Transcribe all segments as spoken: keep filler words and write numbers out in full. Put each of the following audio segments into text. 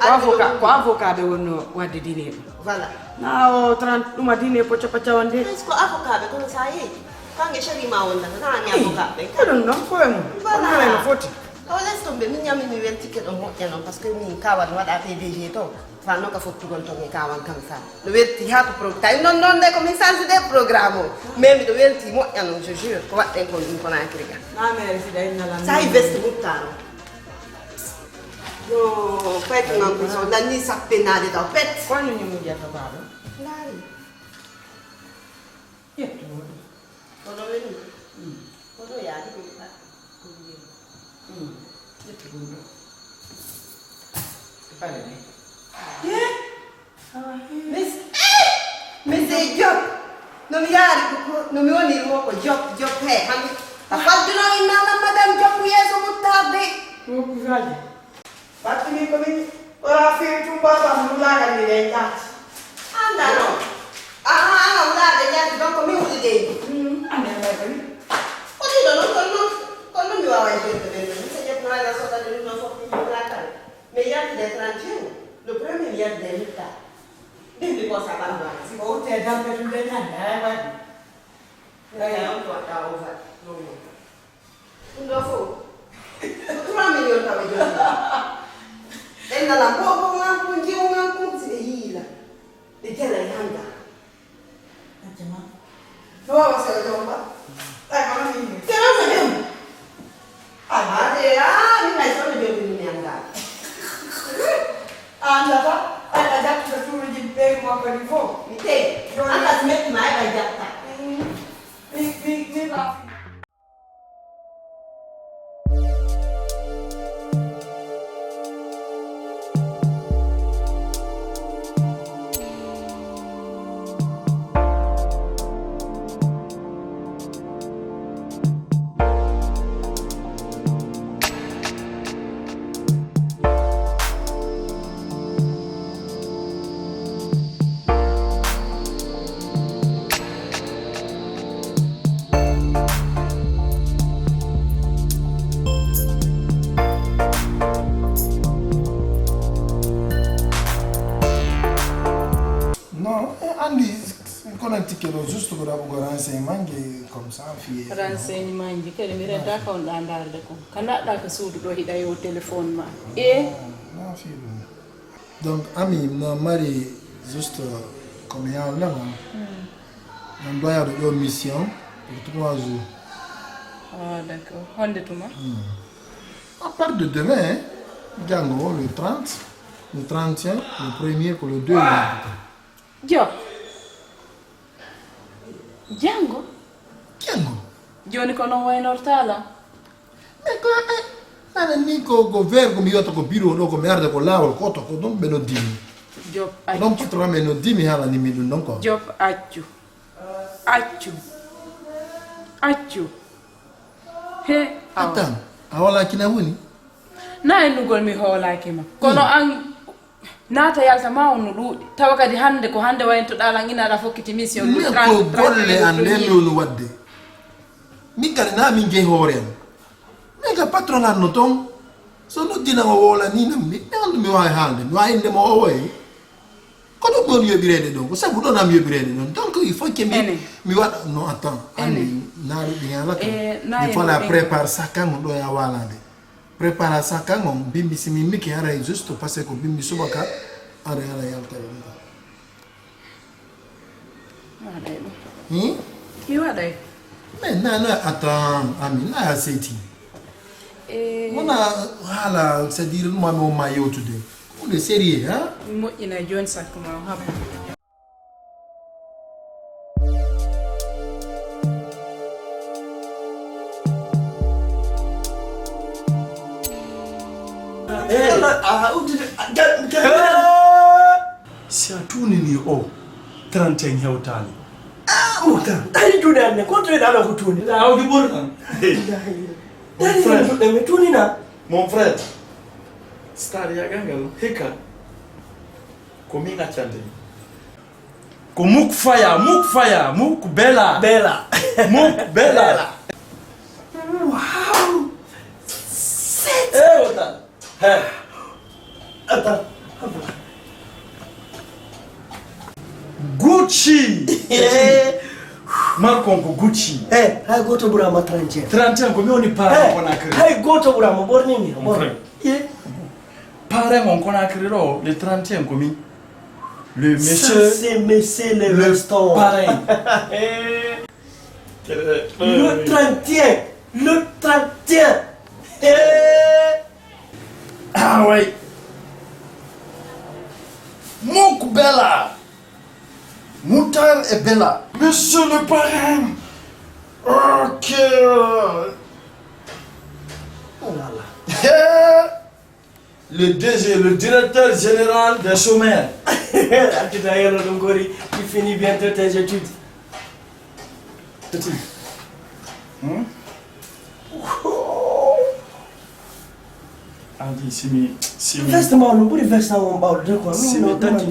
ko avocat, ko avocat ɓe wonno waɗde dîner ɗum. Voilà. Na o trente ɗum a dîner pocca pacca on de. Est-ce que avocat ɓe kono sa yehi? Kange chéri ma wondata, na ani avocat ɓe. Ko ɗum noon, ko e mum. Voilà. Ɗum no foti. Awa les tombe, min ñami mi weltike ɗon moƴƴa noon, parce que min kawan waɗa P D G to. Fa no ka fottugol ton e kawan kam sa. No welti ha ko pro-, tawi non non de ko min sansude programme o. Mais miɗo welti moƴƴa non, je jure, ko waɗɗen kon ɗum Conakry ga. Ma mere si ɗa inna lan. Sa yi veste muttano. No, pet non ko so lanni sappe naade taw pet. Ko no ñu mu jetta ba ɗo? Ndaari. Ƴettu mo ɗum. Kono weli. Mm. Kono yaadi ko ka. Ko wi'ee? Mm. Ƴettu ɗum ɗoo. E paɗe ɗen. Eh? Awa, hee. Mis-, eh! Monsieur Diop! No mi yaari ko, ko, no mi woniri wo ko Diop, Diop, hee, hami. A fadduno inna lan Madame Diop yeeso muttarde. Ko ko gaji. Battini ko min ora fiitu baba mi wulaɗan mi ɓe jaati. Anda non. Aha, an a wulaɗe jaati, donc min wuli de. Mm, ande may kadi. Ko ɗiɗo non, kono non, kono non mi wawa jeyde ɓen ɗon. Mi sañat no ala sodade ɗum ɗon fof mi wula kala. Mais yaltude e trente et un, le premier mi yaltude e mitta. Bimbi ko sa ɓandu an. Si ko wutte e dampe tun de ñande, hay waɗi. Ay, on ko waɗɗa o waɗi. Non, non. Ɗum ɗoo fof ko trois millions tawa jooni. Ɓen nana bobo ngan ko njiwu ngan ko si ɓe yiila. Ɓe jara e hannga. Accama. No wawa sera jomba. Ay, kono min. Sera sa jom. Ay, ma de, ah, min ay sono jom min mi annda. A annda fa, ay, a jattude suuruji ɓeygu makko ɗi fof. Mi tey. Jooni. Anda si metti ma, ay, ay jatta. Mm. Mi, mi, mi, ma. Non, eh, andi, kono ticket o juste ko ɗaɓugo renseignement je comme ça, fiye. Renseignement je kadi mi renta ko on ɗa ndaarde ko. Ka naɗɗa ka suudu ɗo hiɗa yo téléphone ma. E? Non, non, fiye ɗum. Donc, Ami, no mari juste ko mi haalnama. Non doyaɗo ɗo mission pour trois jours. Oh, d'accord. Honde tuma? Hmm. À partir de demain, hein, janngo, le trente, le trente et un, le premier, ko le deux. Diop. Janngo? Janngo. Jooni ko non waynortaa lan? Mais ko, eh, aɗa ni ko, ko vers ko mi yewta ko bureau ɗo, ko mi arde ko laawol ko to, ko ɗon ɓe noddimi. Job, ko ɗon accu. Patron ɓe noddimi haalani mi ɗum ɗon ko. Job, accu. Accu. Accu. He, awa. Attan, a hoolaaki na woni? Na e nugol mi hoolaaki ma. Kono hmm. An Naata yalta ma on no ɗuuɗi. Tawa kadi hannde ko hannde wayntoɗaa lan ina aɗa fokkiti mission ɗum. Min ko golle an ɗen mi woni waɗde. Min kadi na min jeyi hoore am. Min ka patron an no ton. So noddina o woola ni nam mi. Mi anndu mi waawi haalde. Mi waawi innde mo o woye. Ko ɗum ɗon yoɓireede ɗon. Ko sabu ɗon am yoɓireede ɗon. Donc il faut que mi, enen. Mi waɗa no attend. Enen. Anndi naaru ɗi haalata. Eh, na il faut la prépare sac an ɗo ya waalande. Prépare sac an on, bimbi si mi miki haray juste parce que ko bimbi subaka, haray, haray yalta e ɗum ɗon. Mi waɗay ɗum. Hmm? Mi waɗay. Mais na, na, attends, Ami, na a seeti. Eh. Wona haala, c'est-à-dire, ɗum ami on ma yewtude. Hunde sérieux, hein? Mi moƴƴina jooni sakko ma o haɓa. Eh, a udditi, a, ga-, ga-, eh! Si a tuunini o, trente et un hewtaani. Ah, o tan. Dari juuɗe an ne, ko toye ɗaɗo ko tuuni? Ɗa awdi ɓurɗan. Dari juuɗe mi tuunina. Mon frère. Star yagal ngal, hikka. Ko min accante. Ko muk faya, muk faya, muk bela. Bela. Muk bela. Bela. Wow. Set. Eh, wota. He. Attends. Gucci. Eh. Marque on ko Gucci. Eh, hay gooto ɓuraama trente et un. Trente et un ko mi woni parent Conakry. Hay gooto ɓuraama, ɓornini, ɓorni. Parent on Conakry ɗo, le trente et un ko min. Le monsieur, ça, c'est monsieur le, le restaurant. Parrain. Le trente et un, le trente et un. Eh. Ah ouais. Muk Bella. Moutarde et Bella. Monsieur le parrain. Ok. Le D G, le directeur général des chômeurs. Attends, y'a le Dongori, tu finis bientôt tes études. Petit. Hmm? Adi, si mi, si mi Veste ma on, ɓuri veste ma on ɓawlude quoi. Si mi tati.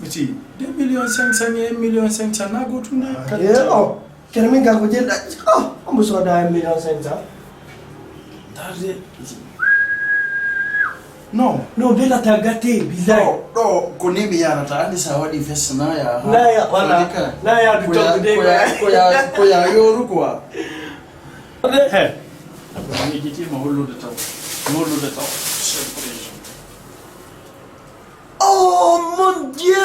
Petit, deux millions cinq cent et un million cinq cent, na gotunde. Ah, yeah, oh. Kene min ka ko jeɗɗa, oh, on mo soda un million cinq cent. Darde. Non. Non, bela ta gate, billahi. Ɗo, ɗo, ko ni mi yarata, andi sa waɗi veste na ya, ha. Na ya, wala. Ko ni ka. Na ya, du ko ya, top de ko ya, quoi. Ko ya, ko ya yoru quoi. He. Mi yejjiti mo hollude taw. Mo hollude taw. Surprise. Oh mon Dieu!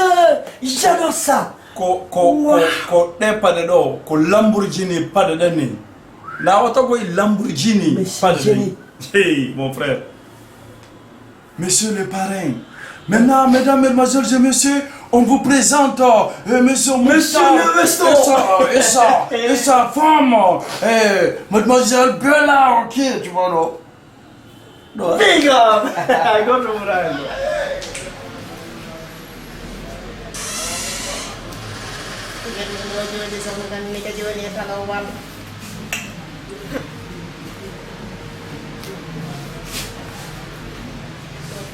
J'adore ça! Ko, ko, ko, Wah! Ko ɗe paɗe ɗo, ko Lamborghini paɗe ɗen ni. Na oto ko e Lamborghini Mais paɗe ɗen. Génie. Hey, mon frère. Monsieur le parrain. Maintenant, mesdames, mesdemoiselles et messieurs, on vous présente, euh, monsieur Monsieur Mokhtar le Veston. Et sa, et sa, et sa femme, euh, mademoiselle Bella, ok, tu vois, non? Big up! Go to Murano. Jooni, jooni, jooni, jooni, e talawal.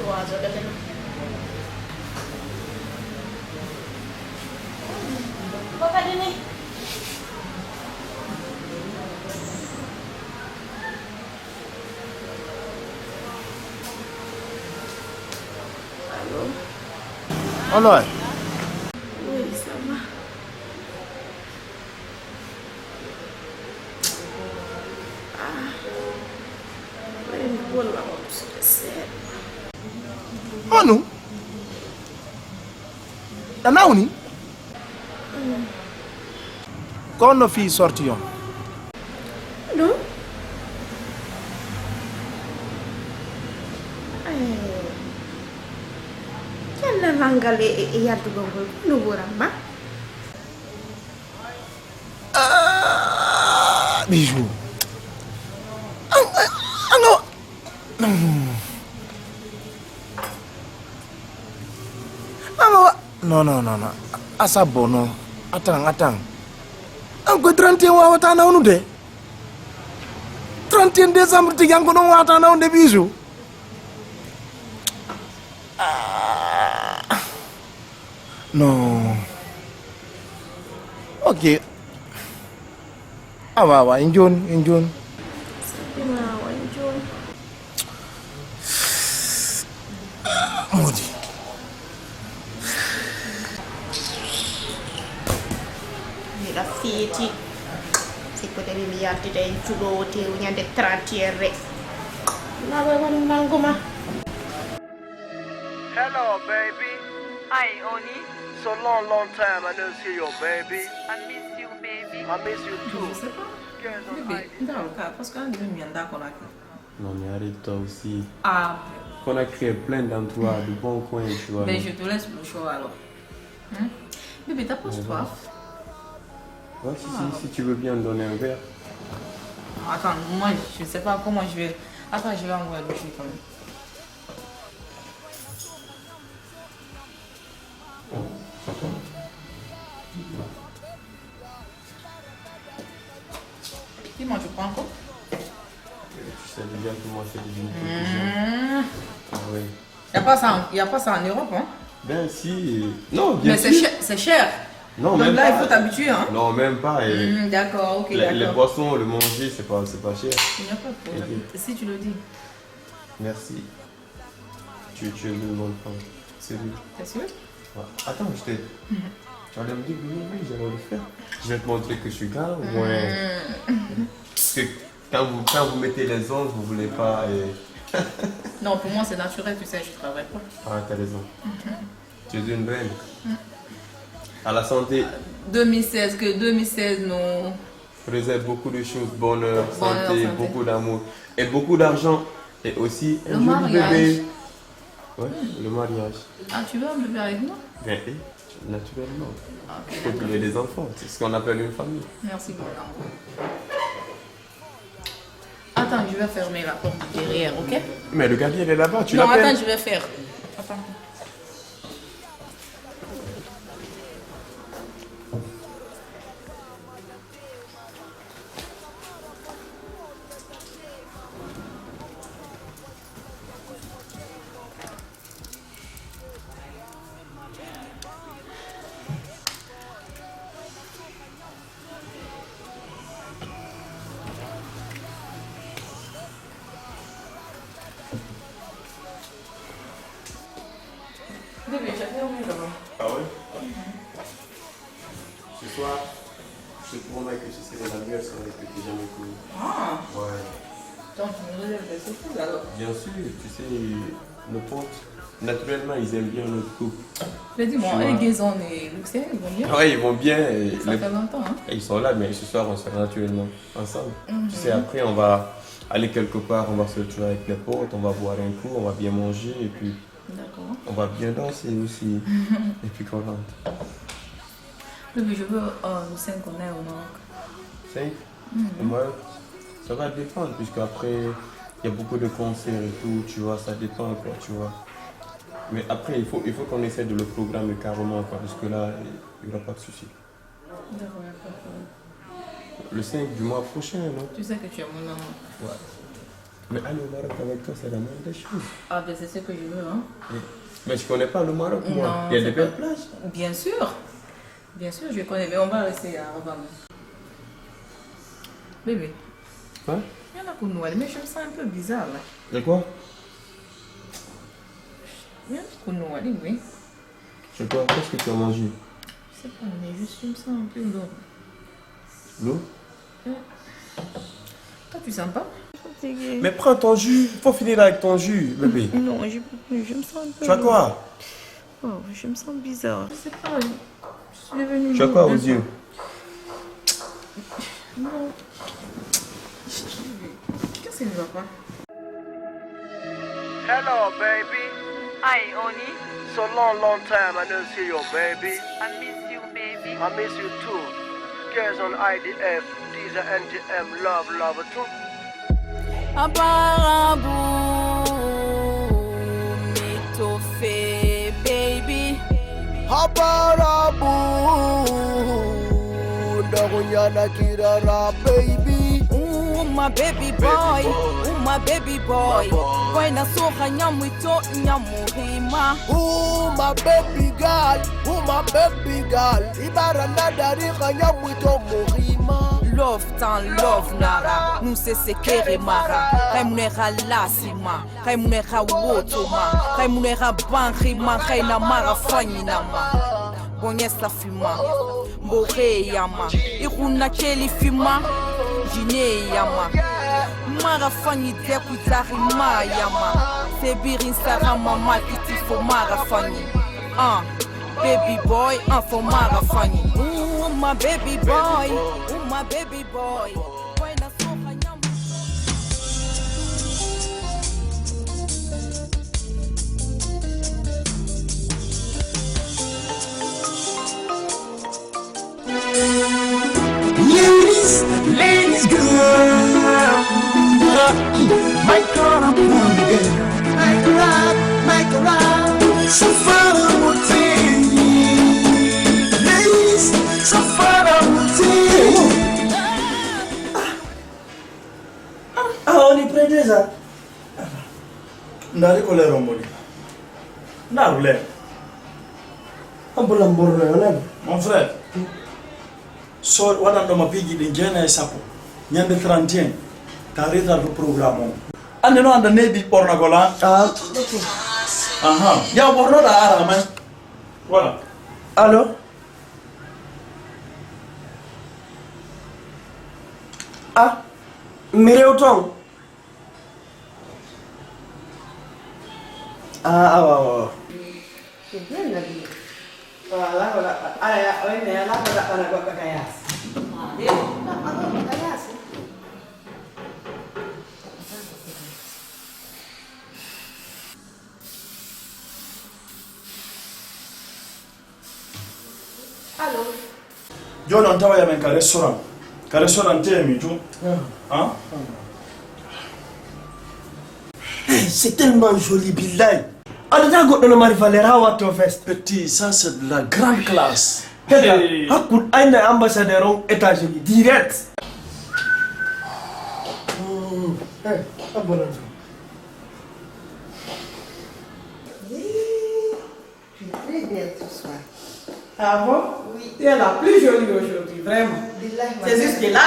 Ko waajo de. Ko kadi ni? Allo? Oloy? Oui, ça va. Ah. Ɓeydi walla on suuɗe seeɗa. Onu? A nawni? Ko honno fii sorti on? Ɗum? Eh, cellal ngal e, e, e yaltugol ngol, ko ɗum ɓuran ma? Ah, Bijou. An, an, an, An a wa-, non, non, non, non. A sabbo, non. Attends, attends. An ko trente et un wawata nawnude? Trente et un décembre tigi an ko ɗon wawata nawnude, Bijou? Ah. Non. Ok. Awa, awa, en jooni, en jooni. Sabbinaa, awa, en jooni. Moodi. Miɗa fiiti. Si ko tawi mi yaltida e cuɗoowo teewu ñande trente et un re. Naa koy woni nangu ma. Hello, baby. Hi, Oni. So long, long time I don't see your baby. I miss you, baby. I miss you too. Je sais pas. Girls on Bébé, I D. Ndaw ka, parce que andi mi anda Conakry. Non, mais arrête-toi aussi. Ah. Conakry est plein d'endroits, de bons coins, tu vois. Ben, je te laisse le choix alors. Hein? Bébé, t'as pas soif? Ouais, si, si, si tu veux bien me donner un verre. Attends, moi, je sais pas comment je vais. Attends, je vais envoyer le jus quand même. Dis-moi, tu prends quoi? Tu sais déjà que moi, c'est des infusions. Mmh. Ah oui. Y a pas ça en, y a pas ça en Europe, hein? Ben si. Non, bien sûr. Mais c'est cher, c'est cher. Non, même pas. Donc là, il faut t'habituer, hein? Non, même pas. Hmm, d'accord, ok, d'accord. Les, les boissons, le manger, c'est pas, c'est pas cher. Il n'y a pas de problème. Ok. Si tu le dis. Merci. Tu, tu es une bonne femme. C'est vrai. T'es sûr? Ouais. Attends, je t'ai, tu allais me dire, oui, oui, oui, j'allais le faire. Je vais te montrer que je suis gars, ouais. Hmm. Parce que quand vous, quand vous mettez les ondes, vous voulez pas, euh, Non, pour moi, c'est naturel, tu sais, je travaille pas. Ah, t'as raison. Tu es une reine. À la santé. Deux mille seize, que deux mille seize nous réserve beaucoup de choses, bonheur, bonheur, santé, santé, beaucoup d'amour et beaucoup d'argent et aussi un joli bébé. Le mariage. Ouais, le mariage. Ah, tu veux un bébé avec moi? Ben, eh, naturellement. Ah, ok, d'accord. Il faut qu'il y ait des enfants, c'est ce qu'on appelle une famille. Merci beaucoup. Ah, Attends, je vais fermer la porte derrière, ok? Mais le gardien, il est là-bas, tu l'appelles. Non, attends, je vais faire. Attends. Bébé, tu as fait un mail là-bas. Ah ouais? Ce soir, je te promets que ce serait la meilleure soirée que tu aies jamais connue. Ah. Ouais. Donc, tu me réserves des surprises alors? Bien sûr, tu sais, nos potes, naturellement, ils aiment bien notre couple. Mais dis-moi, tu vois, les gars, on est Luxembourg, ils vont bien? Ouais, ils vont bien. Et ça fait longtemps, hein? Ils sont là, mais ce soir, on sera naturellement ensemble. Mhm. Tu sais, après, on va aller quelque part, on va se retrouver avec les potes, on va boire un coup, on va bien manger, et puis D'accord. On va bien danser aussi. Et puis qu'on rentre. Oui, mais je veux, euh, nous cinq, on est au Maroc. Cinq? Mhm. Au Maroc? Ça va dépendre, puisque après, il y a beaucoup de concerts et tout, tu vois, ça dépend, quoi, tu vois. Mais après, il faut, il faut qu'on essaie de le programmer carrément, quoi, parce que là, il n'y aura pas de souci. D'accord, y a pas de problème. Le cinq du mois prochain, non? Tu sais que tu es mon amour. Ouais. Mais aller au Maroc avec toi, c'est la moindre des choses. Ah ben, c'est ce que je veux, hein. Et- Mais je connais pas le Maroc, moi. Non, c'est pas- Il y a de belles plages. Bien sûr. Bien sûr, je connais, mais on va rester à Rabat. Bébé. Hein? Il y en a pour nous aller, mais je me sens un peu bizarre, là. De quoi? Il y en a pour nous aller, oui. C'est quoi? Qu'est-ce que tu as mangé? Je sais pas, mais je suis, je me sens un peu lourd. Lourd? Mm. Toi, tu sens pas? Fatiguée. Mais prends ton jus, il faut finir avec ton jus, bébé. Non, je peux plus, je me sens un peu lourd. Tu as quoi? Oh, je me sens bizarre. Je sais pas, je suis devenue lourde. Tu as quoi aux yeux? Non. Qu'est-ce qui ne va pas? Hello, baby. Hi, honey. So long, long time I don't see you, baby. I miss you, baby. I miss you too. Girls on I D F, D J N T M, love, love too. Abarabu, me to fe, baby. Habarabu, ndogo nyana kirara, baby. Ooh, my baby boy, ooh, my baby boy. Boy na soha nyamu ito nyamu hima. Ooh, my baby girl, ooh, my baby girl. Ibara na dari ka nyamu ito muhima. Love tan love nara, nu se se kere mara. Kai mune ka lasima. Kai mune ka woto ma, kai mune ka banki ma, kai na mara fanyi na ma. Bonye safi ma, mbore ya ma, ikuna keli fi ma, jine ya ma. Mara fanyi de ku tari ma ya ma. Sebirin sara ma ma kiti fo mara fanyi. Ah, baby boy, ah, fo mara fanyi. Ooh, my baby boy, ooh, my baby boy. Boy na so hanyam. Ladies, ladies, girl. My God, I'm coming, girl. My God, my God. So far, I'm routine. Ladies, so far, I'm routine. Ah, on est prêt déjà? Ndari ko leer on woni. Ndaaru leer. On bulan borno yo leer. Mon frère, so waɗanɗo ma piiji ɗin jeenayi e sappo, ñande trente et un, ka retard ko programme on. Annde no annda neeɓi ɓornagol an. Ah, ok. Aha, yaw ɓornoɗa ara man. Voilà. Allo? Ah, mi rew ton. Ah, awa, awa, awa. C'est bien habillé. Voilà, voilà. Ala, ya, o inne, ala ko ɗaɓɓana goɗɗo ka yaasi. Ah, ɗaɓɓa goɗɗo ka yaasi. Allo. Jooni on tawa men ka restaurant. Ka restaurant temi tu. Ah. Ah? C'est tellement joli, billahi. A anndaa goɗɗo no mari valeur haa wattoo veste. Petit, ça c'est de la grande classe. Teta, hey, hakku ayna ambassadeur on États-Unis direct. Hmm, hey, abonné. Oui, tu es très belle ce soir. Ah bon? Oui. Tu es la plus jolie aujourd'hui, vraiment. Billahi, c'est juste que là.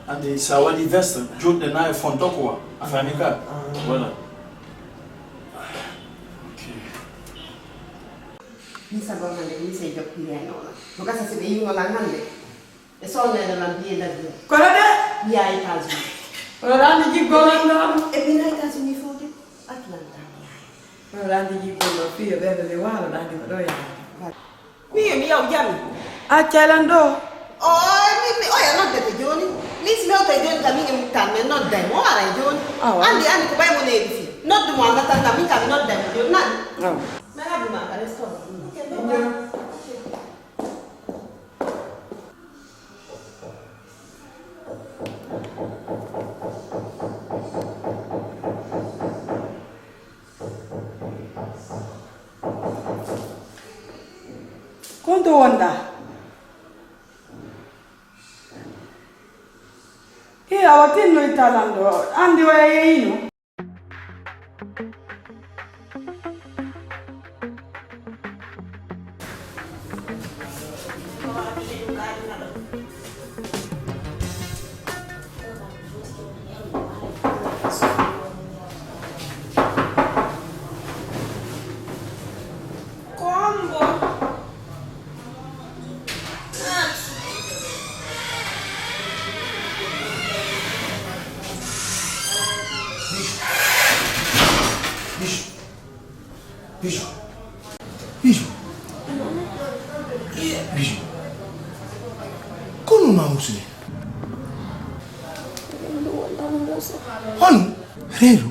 Andi sa waɗi veste, juuɗe na e fonto quoi. Affaire ni ka. Ah. Voilà. Ok. Min sago hannde, min sey jokki yaynoola. Ko gasa si ɓe yiwno lan hannde. E soolnede lan biye ladde. Kono de? Biya États-Unis. Kono ɗan mi jiggol lan ɗon. E bina États-Unis fof de. Atlanta mi yaay. Kono ɗan mi jiggol lan fiye ɓen de waalo ɗan de ko ɗo yaade. Mi yo mi yaw jami. Accay lan ɗo. O, mi, mi, oya noddete jooni. Min si mi hewta jooni kam min e muttan men nodday mo ara jooni. Awa. Andi, andi ko ɓay mo neeɓi fii. Noddu mo annda tan kam min kam mi nodday mo jooni nani. Awa. Mi haɓi ma ka restaurant. Ok, bye bye. Konto wonɗa? Hii, awa tinno ittalan ɗo. Andi waya yeyino. Combo. Bijou. Bijou. Bijou. Bijou. Ko nun a musu ni? Hon? Reedu?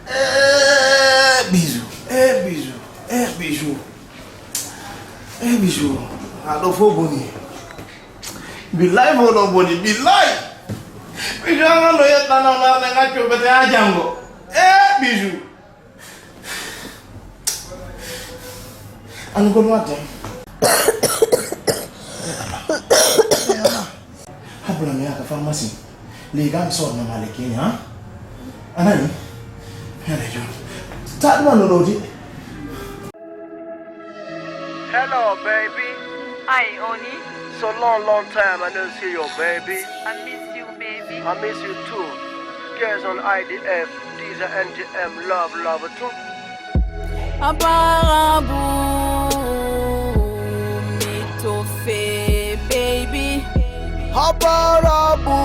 Eh, Bijou. Eh, Bijou. Eh, Bijou. Eh, Bijou. A ɗo fof boni. Billahi fof ɗo boni. Billahi. Bijou, an no yettano narde ngacco bete haa janngo. Eh, Bijou. An ko mi watta? Habbula mi yaaka pharmacie. Lii gam soodna ma lekki ni, ha? A nani? Mi ara jooni. Ta ɗuma no ɗowdi. Hello, baby. Hi, honey. So long, long time I don't see you, baby. I miss you, baby. I miss you too. Girls on I D F, these are N T M, love, love too. Abarabu, mi to fe, baby. Habarabu,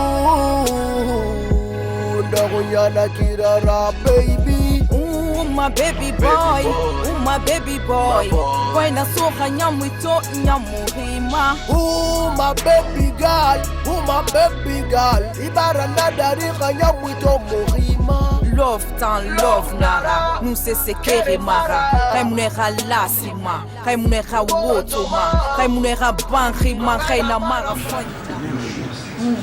ndogo yana kirara, baby. Ooh, my baby boy, ooh, my baby boy. Boy na soha nyamu ito nyamu hima. Ooh, my baby girl, ooh, my baby girl. Ibara na dari ka nyamu ito muhima. Love tan love nara, nuse sekere mara. Kai munera lasima. Kai munera wotoma, kai munera banrima, kai na mara fanya. Hmm.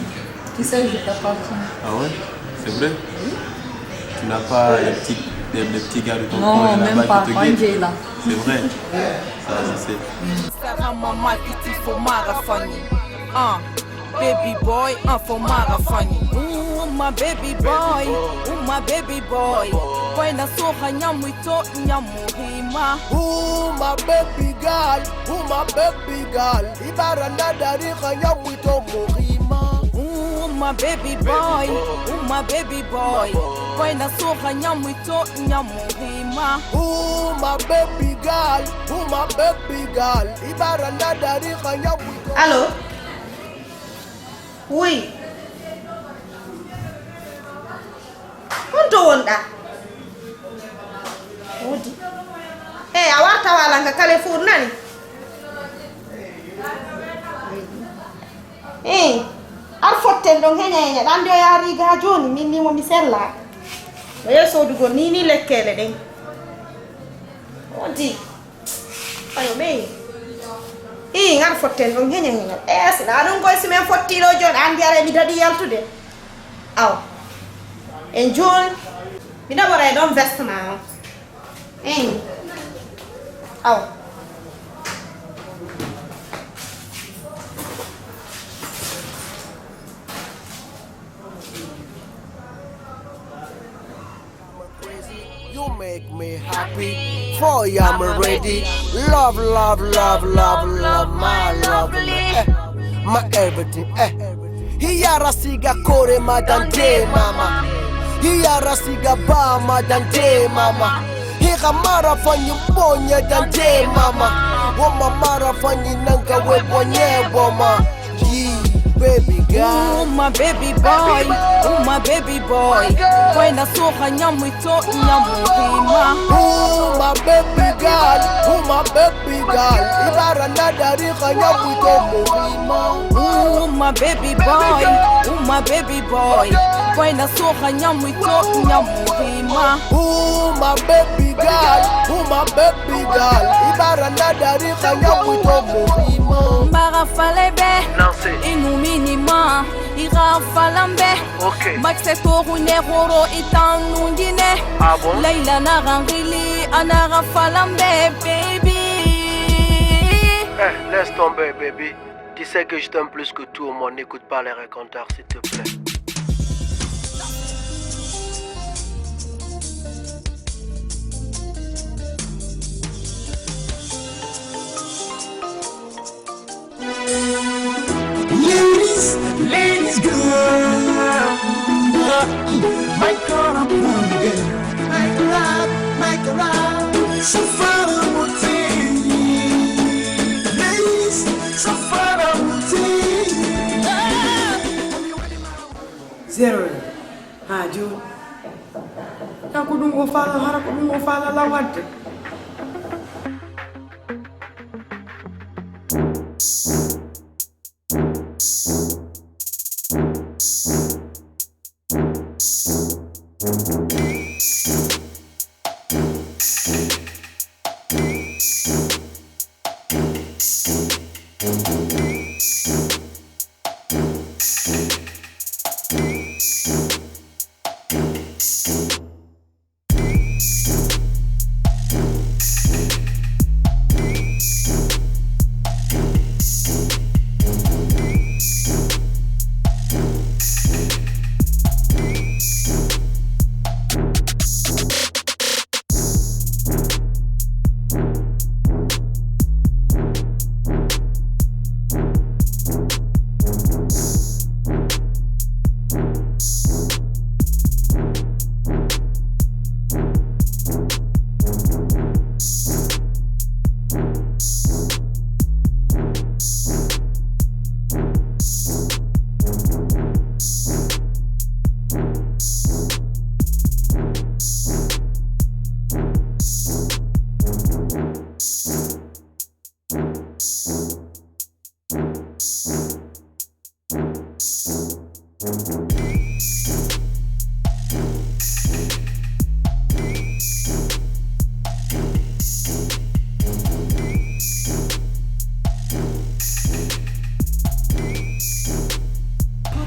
Qui sait, je t'appartiens. Ah ouais? C'est vrai? Oui. Tu n'as pas les petits, les, les petits gars de ton coin là-bas qui te guettent? Non, même pas. Angela. C'est vrai? Ça, je sais. Sara mama kiti fo mara fanya. Ah. Baby boy, an fo mara fanya. Ooh, my baby boy, ooh, my baby boy. Boy na soha nyamu ito nyamu hima. Ooh, my baby girl, ooh, my baby girl. Ibara na dari ka nyamu ito muhima. Ooh, my baby boy, ooh, my baby boy. Boy na soha nyamu ito nyamu hima. Ooh, my baby girl, ooh, my baby girl. Ibara na dari ka nyamu ito. Allo? Oui. Honto wonɗaa? Woodi. Hey, a warta waalan ka Carrefour nani? Eh, ar fotten ɗon heña heña. Ɗan de o yaha Riga jooni, min ni mo mi sella. O yehi soodugol ni ni lekkeele ɗen. Woodi. Ayo, ɓey. Ii, ngar fotten ɗon heña heña. Eh, si naa ɗum koy, si men fotti ɗo jooni, an mbiyaray mi daɗi yaltude. Awa. And June, mi ɗaɓɓoray ɗon veste maa on. Eyi. Awa. You make me happy. For you, I'm ready. Love, love, love, love, love, my lovely. Eh, my everything. Eh. Hiyara siga kore madante mama. Hiyara siga ba madante mama. Higa mara fanyi bonye dante mama. Woma mara fanyi nanga we bonye boma. Yeah, baby girl. Ooh, my baby boy. Ooh, my baby boy. Kwena soha nyamu ito nyamu hima. Ooh, my baby girl. Ooh, my baby girl. Ibara nadari kanya wito mo hima. Ooh, my baby boy. Ooh, my baby boy. Kwena soha nyamu ito nyamu hima. Ooh, my baby girl. Ooh, my baby girl. Ibara nadari kanya wito mo hima. Mbara fale be. Lancez. Inu minima. Ira falambe. Ok. Max Toru ne horo itan nundine. Ah bon? Leila na rangili anara falambe, baby. Eh, laisse tomber, baby. Tu sais que je t'aime plus que tout au monde. N'écoute pas les raconteurs, s'il te plaît. Ladies, ladies, girl. My God, I'm proud of you. My God, my God. So far, I'm routine. Ladies, so far, I'm routine. Zero. Haaju. Kanko ɗum o faala, hara ko ɗum o faala la wadde.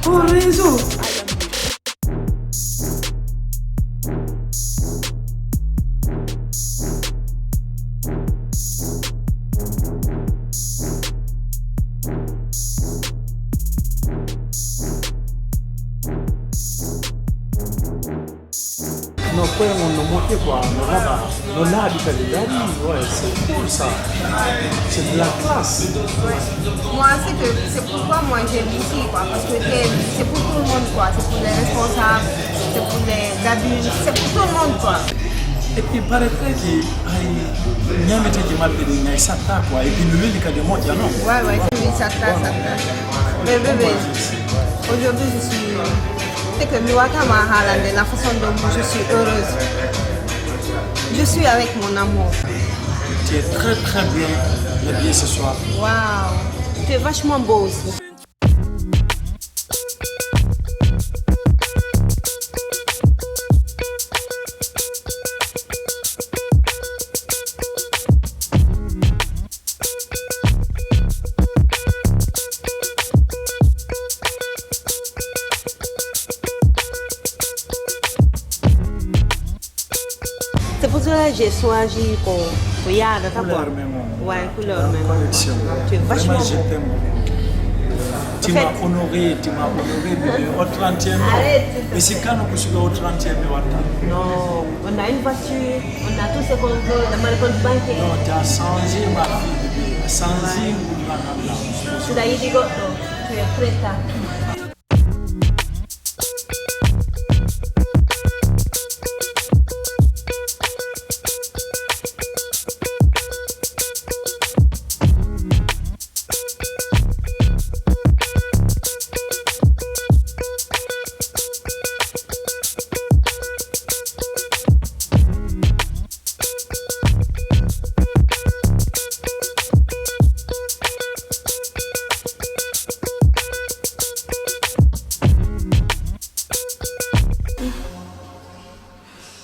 Ko réseau. No, koye mon no moƴƴi quoi, no waɗa, no laaɓi kadi, laaɓi, ouais, c'est cool ça. C'est de la classe. Moi, c'est que c'est pourquoi moi j'aime ici, quoi, parce que c'est c'est pour tout le monde, quoi. C'est pour les responsables, c'est pour les adultes, c'est pour tout le monde, quoi. Et puis, paraît-il, ay, ñaameteeji maɓɓe ɗin, ay, satta quoi. Et puis, no weli kadi, moƴƴa, non? Ouais, ouais, c'est oui, satta, satta. Mais bébé, aujourd'hui, je suis, c'est que mi wata ma haalande la façon dont je suis heureuse. Je suis avec mon amour. Tu es très, très bien habillée ce soir. Waouh, tu es vachement beau aussi. J'ai choisi ko, ko yaadata quoi. Couleur même, on, ouais, couleur même. Collection. Tu es vraiment beau. Vraiment, je t'aime. Tu m'as honoré, tu m'as honoré, bébé. Au trente et un mai. Arrête. Mais c'est quand nous sommes au trente et un mai, attends. Non, on a une voiture, on a tout ce qu'on veut, on a le compte bancaire. Non, tu as changé ma vie, bébé. Tu as changé mon blabla. Tu l'as dit, tu es prête à tout.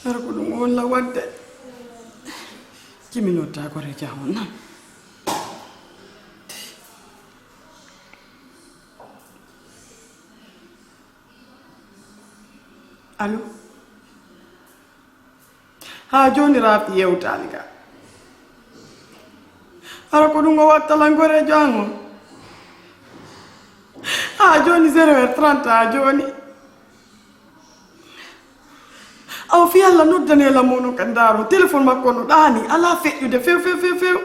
Hara ko ɗum o walla waɗde? Jimi noddagol e jahon nan. Allo? Haa jooni Rafi yewtaani ka. Hara ko ɗum o watta lan goreejo an on? Haa jooni zéro heure trente haa jooni. Awa fii Alla noddanee lan mo non ka ndaaro. Telefon makko no ɗaani. Alaa feƴƴude few, few, few, few.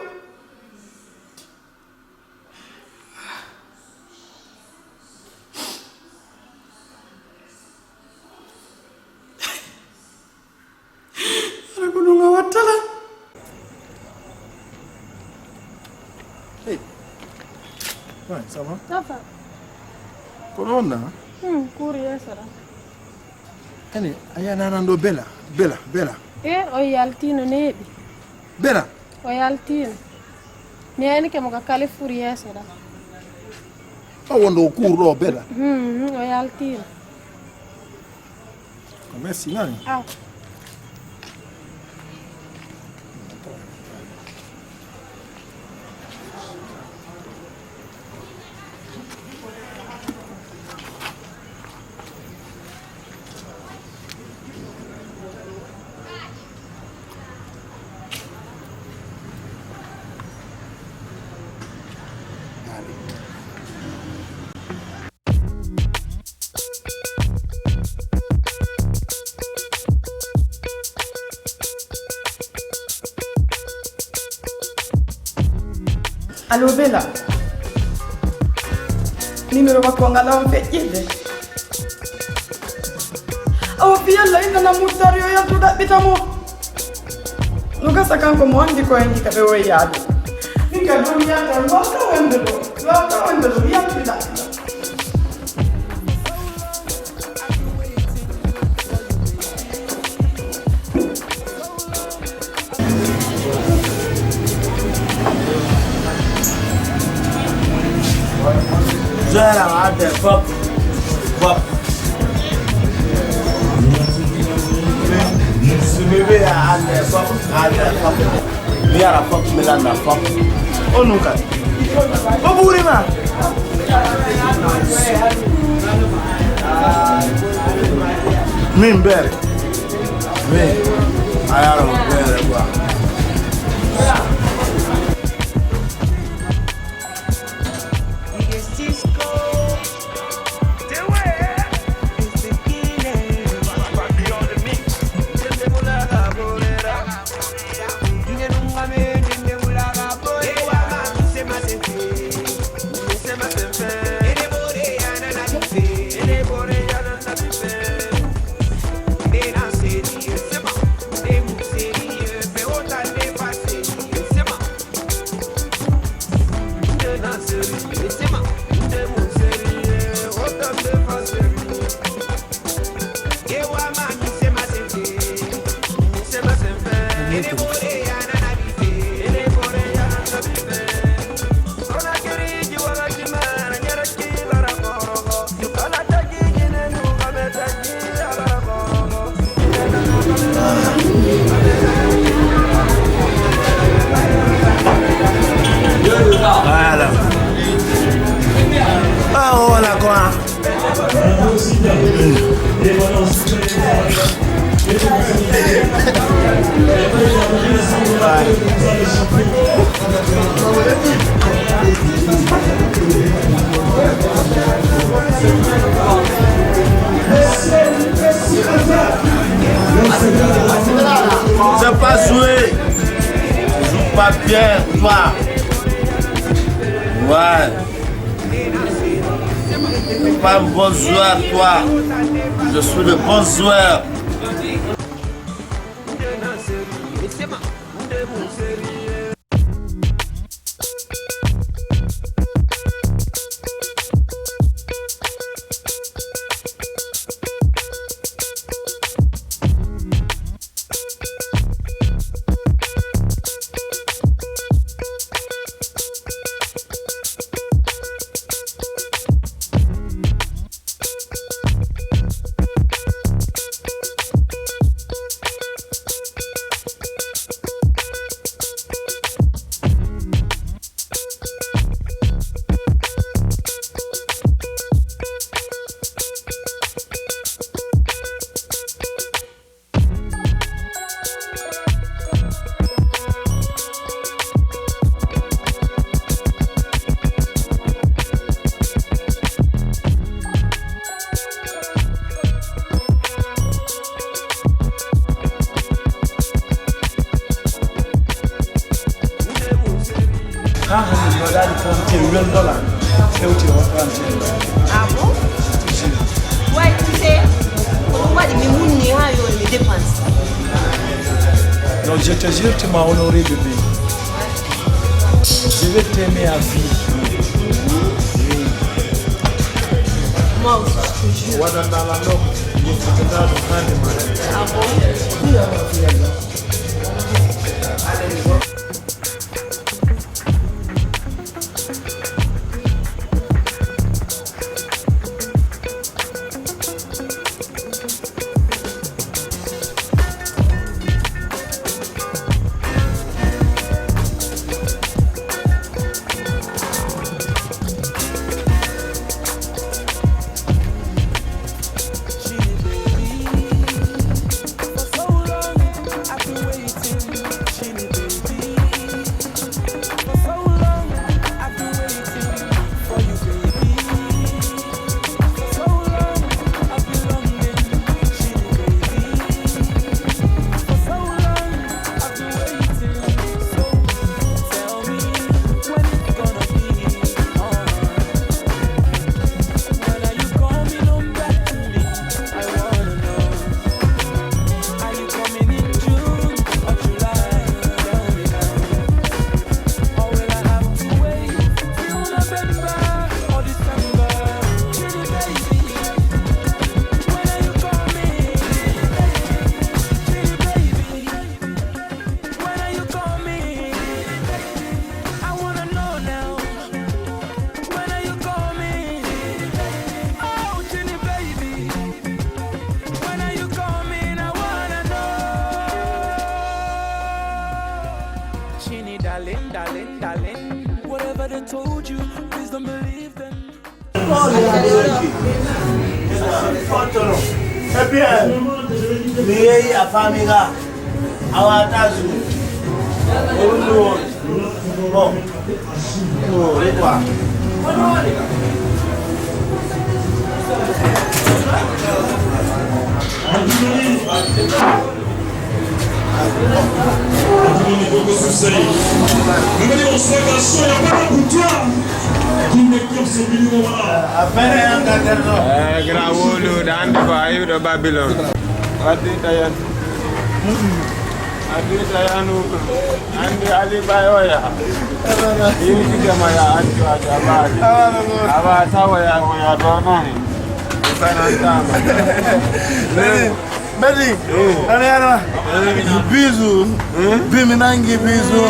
Hara ko ɗum a wattata? Hey. Ouais, ça va? Ça va. Ko ɗon na? Hmm, cours yeeso ɗon. Ani, a yananan ɗo Bela, Bela, Bela. E, o yaltino neeɓi. Bela? O yaltino. Mi yani ke mo ka Carrefour yeeso ɗon. O wonɗo o cours ɗo Bela? Hmm, hmm, o yaltino. Merci, nani? Ah. Allo, Bela. Numéro makko on alaa on feƴƴirde. Awa, fii Alla, innana Muttar yo yaltu ɗaɓɓita mo. No gasa kanko mo anndi ko hendi ka ɓe woyi yaade. Min ka ɗon mi yalta, mi wawta wonde ɗo. Mi wawta wonde ɗo, mi yaltu ɗaɓɓita. Zohra, what the fuck? Fuck. Sumibe, what the fuck? What the fuck? Mi ara fuck, mi landa fuck. O nunca. O burima. Min bere. Min. Ayaro bere kwa. Voilà. Ah, voilà quoi. C'est pas joué. Tu joues pas bien, toi. Ouais. T'es pas un bon joueur, toi. Je suis le bon joueur. Haa hannde mi waɗaali compté wel dollar hewti e trente et un. Ah bon? Ouais, tu sais, ko ɗum waɗi mi wunni haa yo mi dépense. Non, je te jure, tu m'as honoré, bébé. Je vais t'aimer à vie. Moi aussi, je te jure. Waɗanɗaa lan ɗoo, yettitanɗaa ɗum hannde maa. Ah bon? Chini, darling, darling, darling. Whatever they told you, please don't believe them. Ebien, mi yehi a famira, awa tasu. Bon. Bon, quoi. Eh, grand wolu, ɗo andi ko a yi'uɗo Babylon. Waddi tayan. Waddi tayanu. Andi Ali Bayoya. Yimɓe jama ya andi waɗi a baali. A ba tawa ya ko ya ɗo nani. Sanantama. Bedi, nana yana. Bisu. Bi mi nangi bisu.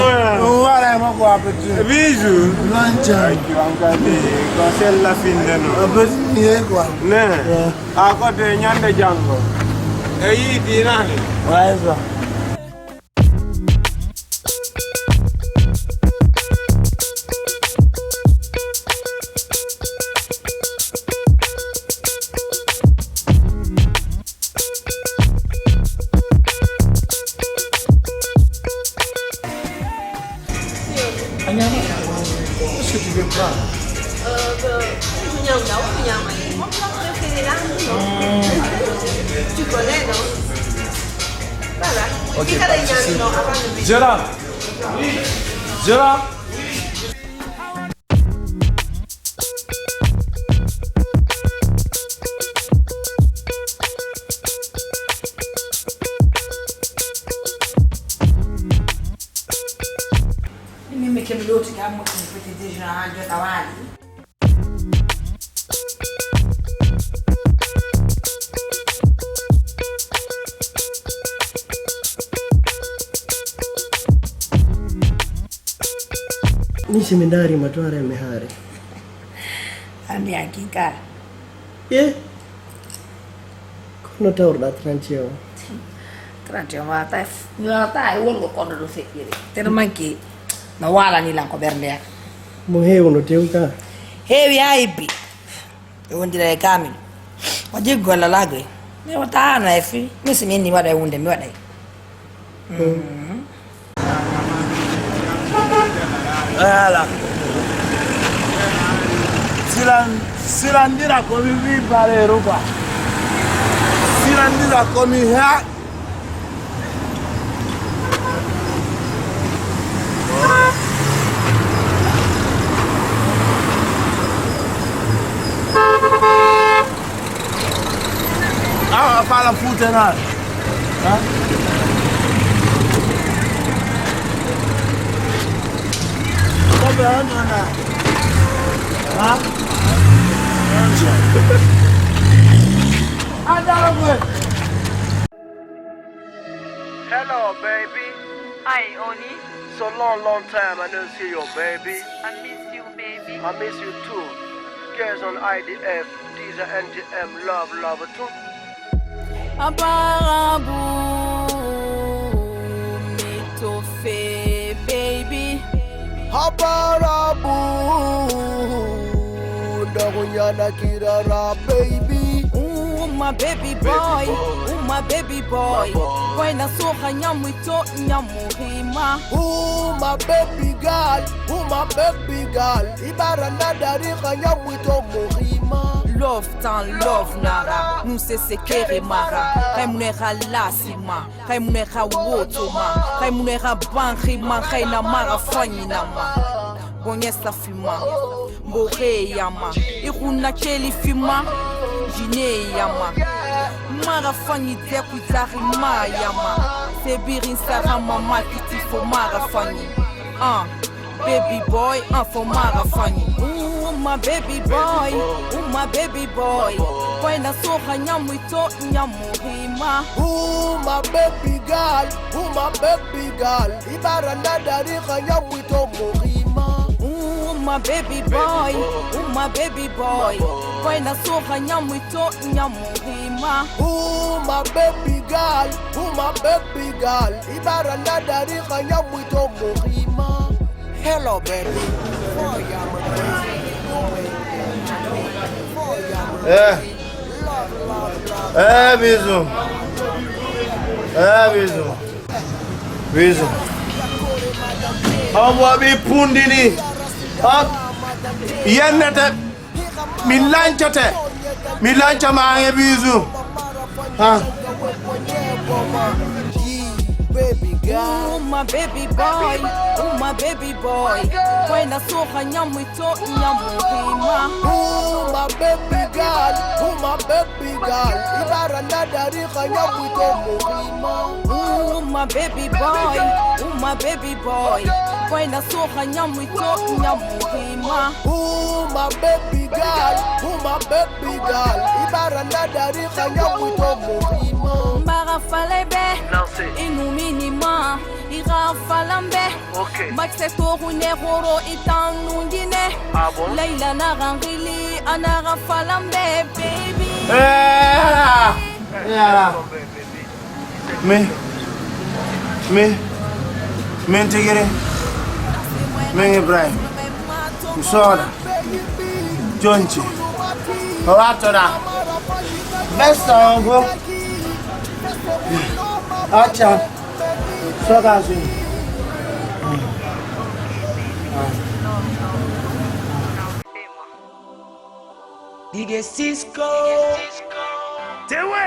Ɗum waɗa e makko appétit. Bisu. Lanca. Ay, ki wankani ko sella finde no. Appétit ni e quoi. Ne. A ko de ñande jango. E yiɗi nani. Ouais, ça. Tu connais, non? Voilà. Ok, pas de souci. Gérard. Gérard. Min mi kemi looti ka mo ko petit déjà ha jota wali. Ni si mi ndaari ma to aray mi haare. Anndi an kin ka. Ye? Kono tawruɗaa trente et un? Trente et un wata, wata e wongo kono ɗo feƴƴiri. Tellement que no waalani lan ko ɓernde an. Mo heewuno tew ka? Heewi haa ibbi. E wondira e kamin. O jiggo Alla laagoy. Mi wata hano e fi. Mi si mi inni mi waɗa e wunde mi waɗa e. Voilà. Silan-, silandira ko mi wi baleeru quoi. Silandira ko mi ha. Ah, a fala fuute na. Ha? Ko ɓe on on na. Ha? A dara ko. Hello, baby. Hi, honey. So long, long time I don't see you, baby. I miss you, baby. I miss you too. Girls on I D F, these are N G M, love, love too. Abarabu, me to fe, baby. Abarabu, ndagunyana kirara, baby. Ooh, my baby boy, ooh, my baby boy. Boy na soha nyamwito nyamurima. Ooh, my baby girl, ooh, my baby girl. Ibara na dari ka nyamwito murima. Love tan love nara, nu se sekere mara. Kai munera lasima, kai munera wotoma, kai munera banrima, kai na mara fanyinama. Bonyesa fima, mbore yama, iruna keli fima, jine yama. Mara fanyi deku tari ma yama. Sebirin sarama makiti fo mara fanyi. Ah, baby boy, ah, fo mara fanyi. Ooh, my baby boy, ooh, my baby boy. Boy na soha nyamwito nyamurima. Ooh, my baby girl, ooh, my baby girl. Ibara na dari ka nyamwito murima. Ooh, my baby boy, ooh, my baby boy. Boy na soha nyamwito nyamurima. Ooh, my baby girl, ooh, my baby girl. Ibara na dari ka nyamwito murima. Hello, baby. Eh. Eh, bisou. Eh, bisou. Bisou. Hombo bi pundini. Hop. Yennete. Mi lancete. Mi lanca ma e bisou. Ha. Baby girl. Ooh, my baby boy, ooh, my baby boy. Boy na soha nyamwito nyamurima. Ooh, my baby girl, ooh, my baby girl. Ibara na dari ka nyamwito murima. Ooh, my baby boy, ooh, my baby boy. Boy na soha nyamwito nyamurima. Ooh, my baby girl, ooh, my baby girl. Ibara na dari ka nyamwito murima. Mbara falebe, inu minima. Ira falambe. Ok. Max toru ne horo itan nungine. Ah bon? Leila na rangili anara falambe, baby. Eh, yara. Me, me, me ntigiri. Me Ibrahim. Soda. Jonci. Watona. Besta ongo. Acha. Soka si. Big Cisco. Tewe.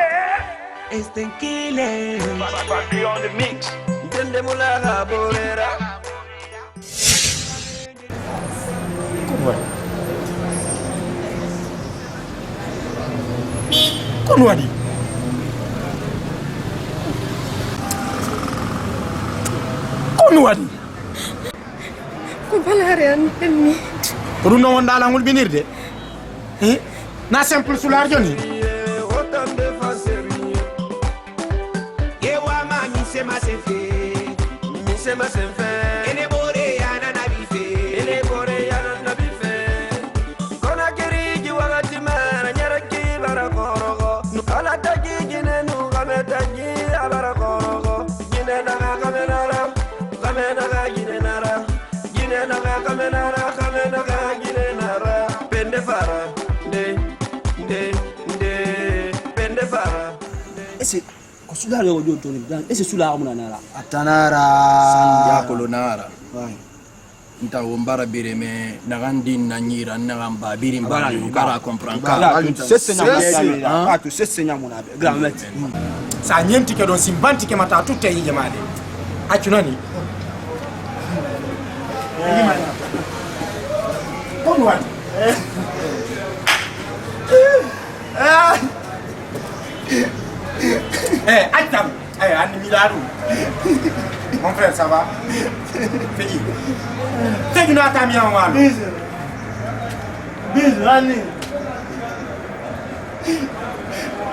Estén Killer. Papi on the mix. Ntende mulaga bolera. Ko ɗun waɗi? Ko ɗun waɗi? Ko ɗun waɗi? Ko balaare an ɓenni. Ko ɗun non wonɗaa lan hulɓinirde? Eh? Na simple sulaar joni? Yewa ma mi se ma se fe, mi se ma se fe. Ene bore ya na na bi fe, ene bore ya na na bi fe. Kona kiri ji wakati mara nyara ki bara korogo. Nu kala tagi gine nu kame tagi abara korogo. Gine na kame na ra, kame na gine na ra. Gine na kame na ra, kame na gine na ra. Pende fara, nde, nde, nde, pende fara. Ese, ko sulaare o joni toni, dan, ese sulaare mo na nara. Atanara. San jakolo nara. Wai. Nta wo mbara bire me, nagan din na nyira, nagan ba birin ba, bara comprendre ka. Sese na mo na. Sese na mo na. Grand maître. Sa ñentike ɗon, si mbantike ma ta tutta e yi'e maa ɗe. Accu nani? Ko mi waɗi? Eh, accam. Eh, anni mi laaɗu. Mon frère, ça va? Feƴi. Feƴi no atami yama wano. Bisu. Bisu, anni.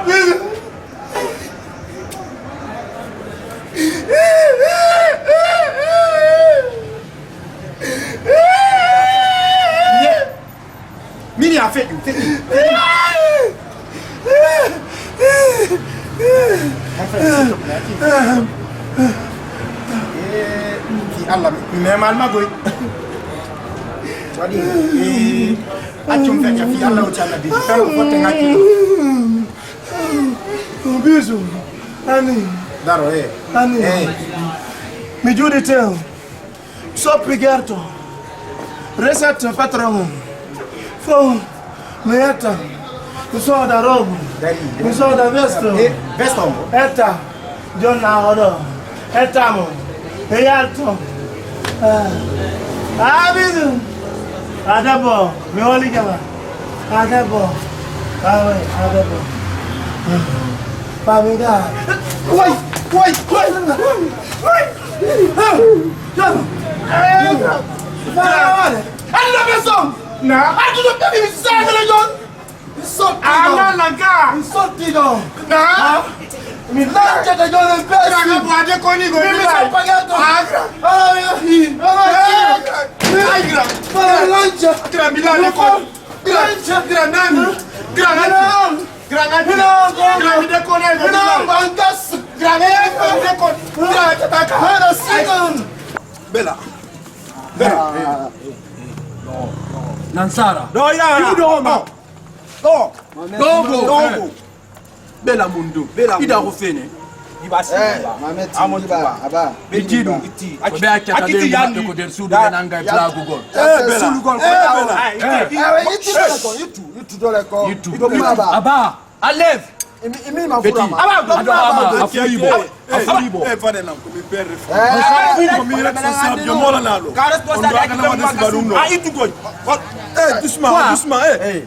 Bisu. Min ya feƴƴu, feƴƴu. Eh, fi Allah, mi memal ma goy. Waɗi, eh, accum feƴƴa fi Allah o ci Allah bi. Tan ko fotte ngakki. Bisu, ani. Daro, eh. Ani. Eh. Mi juuɗi tew. Soppi gerto. Recette patron. Fow. Mi etta. Mi sooda robe. Mi sooda veste. Eh, veste on. Etta. Jonna oɗo. Etta mo. E yalto. Ah. Ah, bisu. Ah, debbo. Mi holi jama. Ah, debbo. Ah, oui, ah, debbo. Famille. Wai, wai, wai, wai. Anna besom. Na. Adu do baby mi sa gele jon. Sotti. Anna na ga. Sotti do. Na. Mi lancia da jon en pesi. Na ga bwa de koni go. Mi sa pagato. Agra. Agra. Agra. Agra. Lancia. Agra mi la de koni. Gira, gira nani? Gira nani? Gira nani? Gira mi de kone, gira mi de kone. Gira mi de kone. Gira mi de kone. Bella. Bella. Nansara. No, ya. You don't know. No. Dogo. Dogo. Bela mundu. Bela mundu. Ida ko fene. Iba si. Eh, Mamet, Amon iba, Tuba. Aba. Be jidu. Iti. Be akata de yandi ko der sudu be nanga blagu gol. Eh, Bela. Sulu gol. Eh, Bela. Eh, yitu dole ko, yitu, yitu dole ko. Yitu. Aba. Aba. Alev. Imi, imi ma fura ma. Aba, ado ama, afuribo. Afuribo. Eh, fane nan ko mi père. Eh, ko mi responsable de mola nalo. Ka responsable de mola nalo. Ah, itu gol. Eh, doucement, doucement, eh. Eh, eh,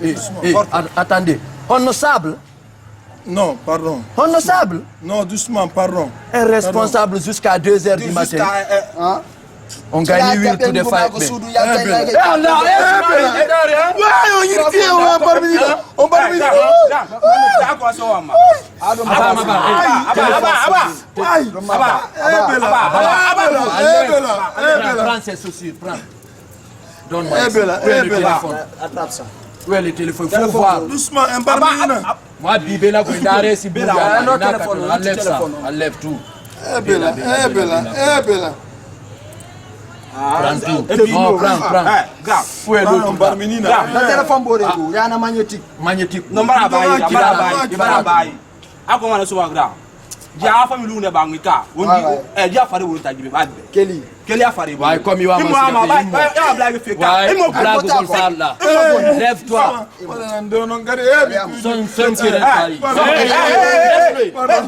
eh, eh, eh, at-, attendez. Honorable. Non, pardon. Honorable. Non, doucement, pardon. Un responsable jusqu'à deux heures du matin. Jusqu'à, euh, hein? On gagne huile to the fight, man. Eh, Allah, eh, eh, on parmi, on parmi. Aba, aba, eh. Aba, aba, aba, aba. Prends ses chaussures, prends. Donne-moi ici. Où est le téléphone? Attrape ça. Où est le téléphone? Faut voir. Doucement, un parmi. Moi, Bibela, go ndare si Bela. Enlève ça. Enlève tout. Eh, Bela, eh, Bela, eh, Bela. Prends tout. Non, prends, prends. Où est l'autre? Na téléphone bore go, yana magnétique. Magnétique. No, mbara bayi, mbara bayi, mbara bayi. Ako mana suwa gra. Dia famille lu ne bangi ka. Wondi, eh, dia fare wulu tajibe ba be. Keli. Keli a fare. Why come you are my blague fake? Why blague gol falla? Lève-toi. Son, son, Pardon.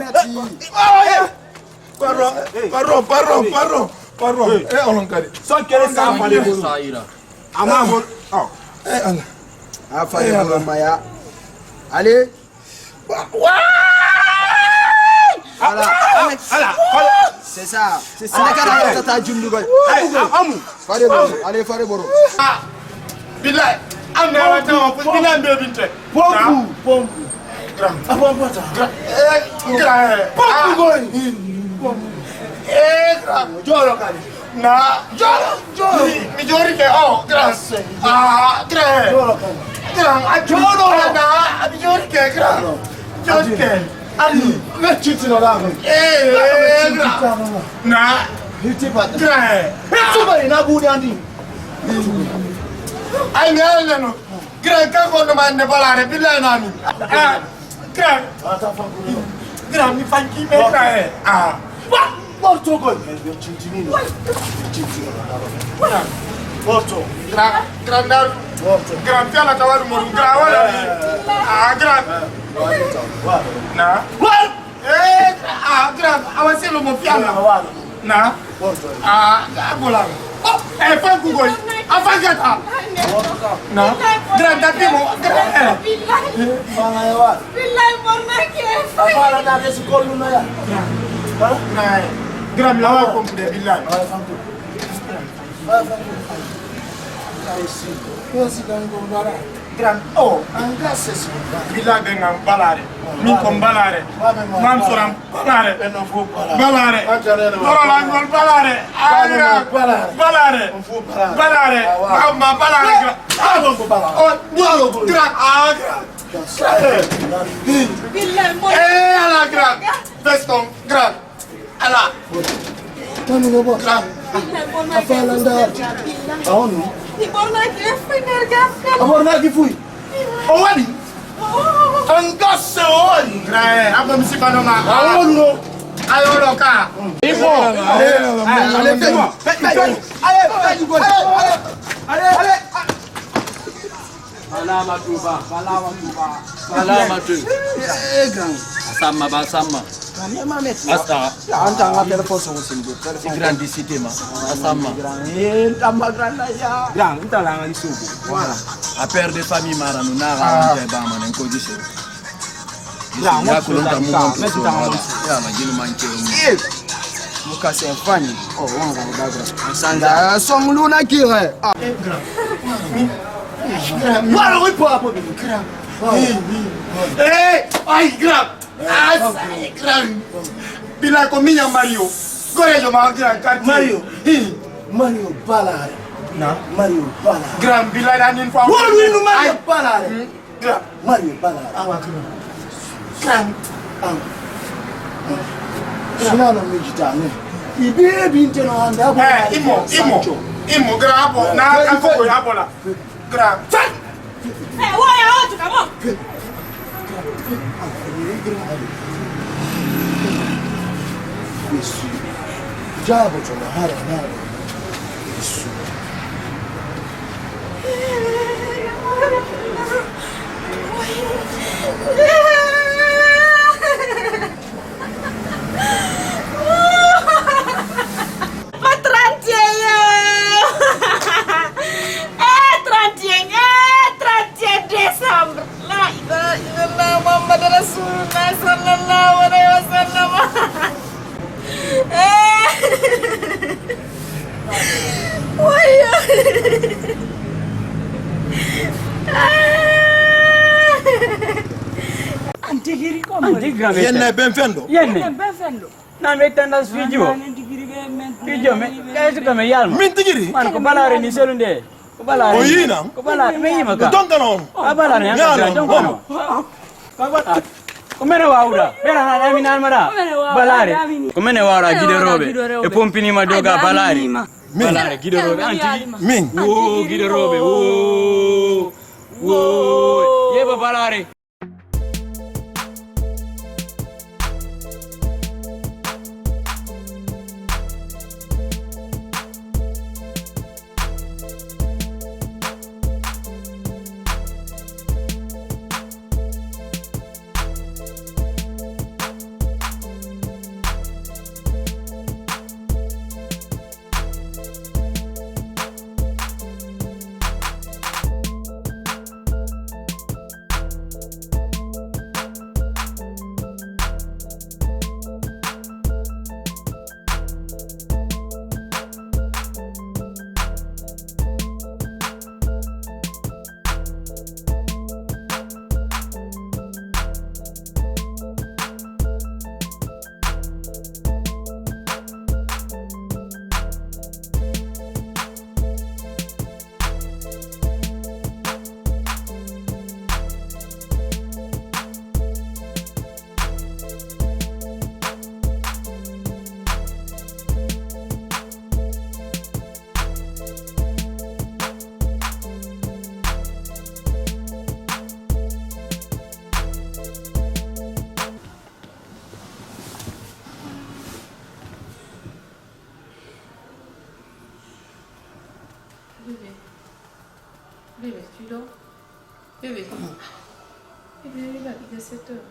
Pardon, pardon, pardon, pardon. Eh, onon kadi. Son kelen ka fale bolo. Ama bolo. Oh. Eh, Allah. A fale bolo maya. Allez. Wa-, wa-, Ala, ala, ala. C'est ça. C'est ça. Ala kala tata jundu goy. Ay, a-, amu. Fare boro. Allez, fare boro. Ah, billahi. Am na wa tawa, billahi be binte. Pompu, pompu. Grand. A pompu ta. Grand. Eh, grand. Pompu goy. Pompu. Eh, grand. Jolo kali. Na. Jolo, jolo. Mi, mi jori ke, oh, grand. Ah, grand. Jolo kali. Grand, a jolo na. Mi jori ke, grand. Jori ke. Ani. Me chiti na la. Eh, grand. Na. Hiti pa. Grand. Suba ina budi andi. Ay, mi ala no. Grand, ka ko no mande balare, billahi na mi. Ah, grand. Grand, mi fanki me grand. Ah. Wa, morto gol. Morto. Grand, grand dar. Morto. Grand, fiala tawadu mo, grand, wala ni. Ah, grand. Na. Wa. Eh, ah, grand, awa selo mo fiala. Na. Ah, ah, bola. Oh, eh, fanku goy. A fangata. Na. Grand, dati mo. Grand, eh. Billahi. Billahi, borna ke. Afala na de su kollu na ya. Ha? Na. Grand, lawa ko de billahi. Ay, si. Ko si kan ko bara. Grand, oh, an ga sesi. Bila be ngam balare. Min ko balare. Mam soram balare. Balare. Loro langol balare. Balare. Balare. Balare. Mamma balare. Oh, grand. Ah, grand. Billahi, mo- Eh, ala grand. Veston, grand. Ala. Tanu no bo. Grand. Billahi, mo- Afala nda. Billahi. Aonu. Ni borna ke fuy nerga. A borna ki fuy. O wani. Oh. An gasse o wani. Grand. Abo mi sifano ma. Aonu no. Ayo lo ka. Ibo. Ale, ale, ale. Balama tuba, balama tuba, balama tuba. Eh, grand. Asamma, ba asamma. Asta. Ya, anta nga téléphone songo sin bo. Téléphone. Grand di cité ma. Asamma. Grand, eh, anta ma grand na ya. Grand, anta la nga isubu. Voilà. A père de famille mara no nara anta ba ma nen ko diso. Grand, ya kulonta mu monto so. Ya ma jinu manke. Eh. Muka sen fani. Oh, wanga da grand. Sanga song luna kire. Ah. Wala wi po apo bi. Grand. Eh, ay grand. Ah, ay grand. Bila ko minya Mario. Gore jo ma grand quartier. Mario. Hi. Mario Balare. Na? Mario Balare. Grand bila da nin fa. Wala wi no Mario Balare. Grand. Mario Balare. Awa grand. Grand. Awa. Sina no mi jita ne. Ibe binte no anda bo. Eh, imo, imo. Imo grand abo. Na ka ko ya bola. Grand. Hey, why are you come on? Yesu. Jabo to na hara na. Yesu. Pas trente et un, eh, trente et un, eh, trente et un décembre. La ilaha illallah Muhammad Rasulullah sallallahu alaihi wasallam. Eh. Wayo. Ah. Antigiri ko. Antigiri. Yenne ben fendo. Yenne. Ben fendo. Na me tanda studio. Studio me. Kay su ko me yalma. Min tigiri. Man ko balare ni selunde. Ko balare. O yina. Ko balare me yima ka. Don kana on. A balare ya don kana. Ko mene wawuda. Bena na ami nan mara. Balare. Ko mene wawuda gide robe. E pompini ma doga balare. Balare gide robe anti. Min. Wo gide robe. Wo. Wo. Yeba balare. Sept heures.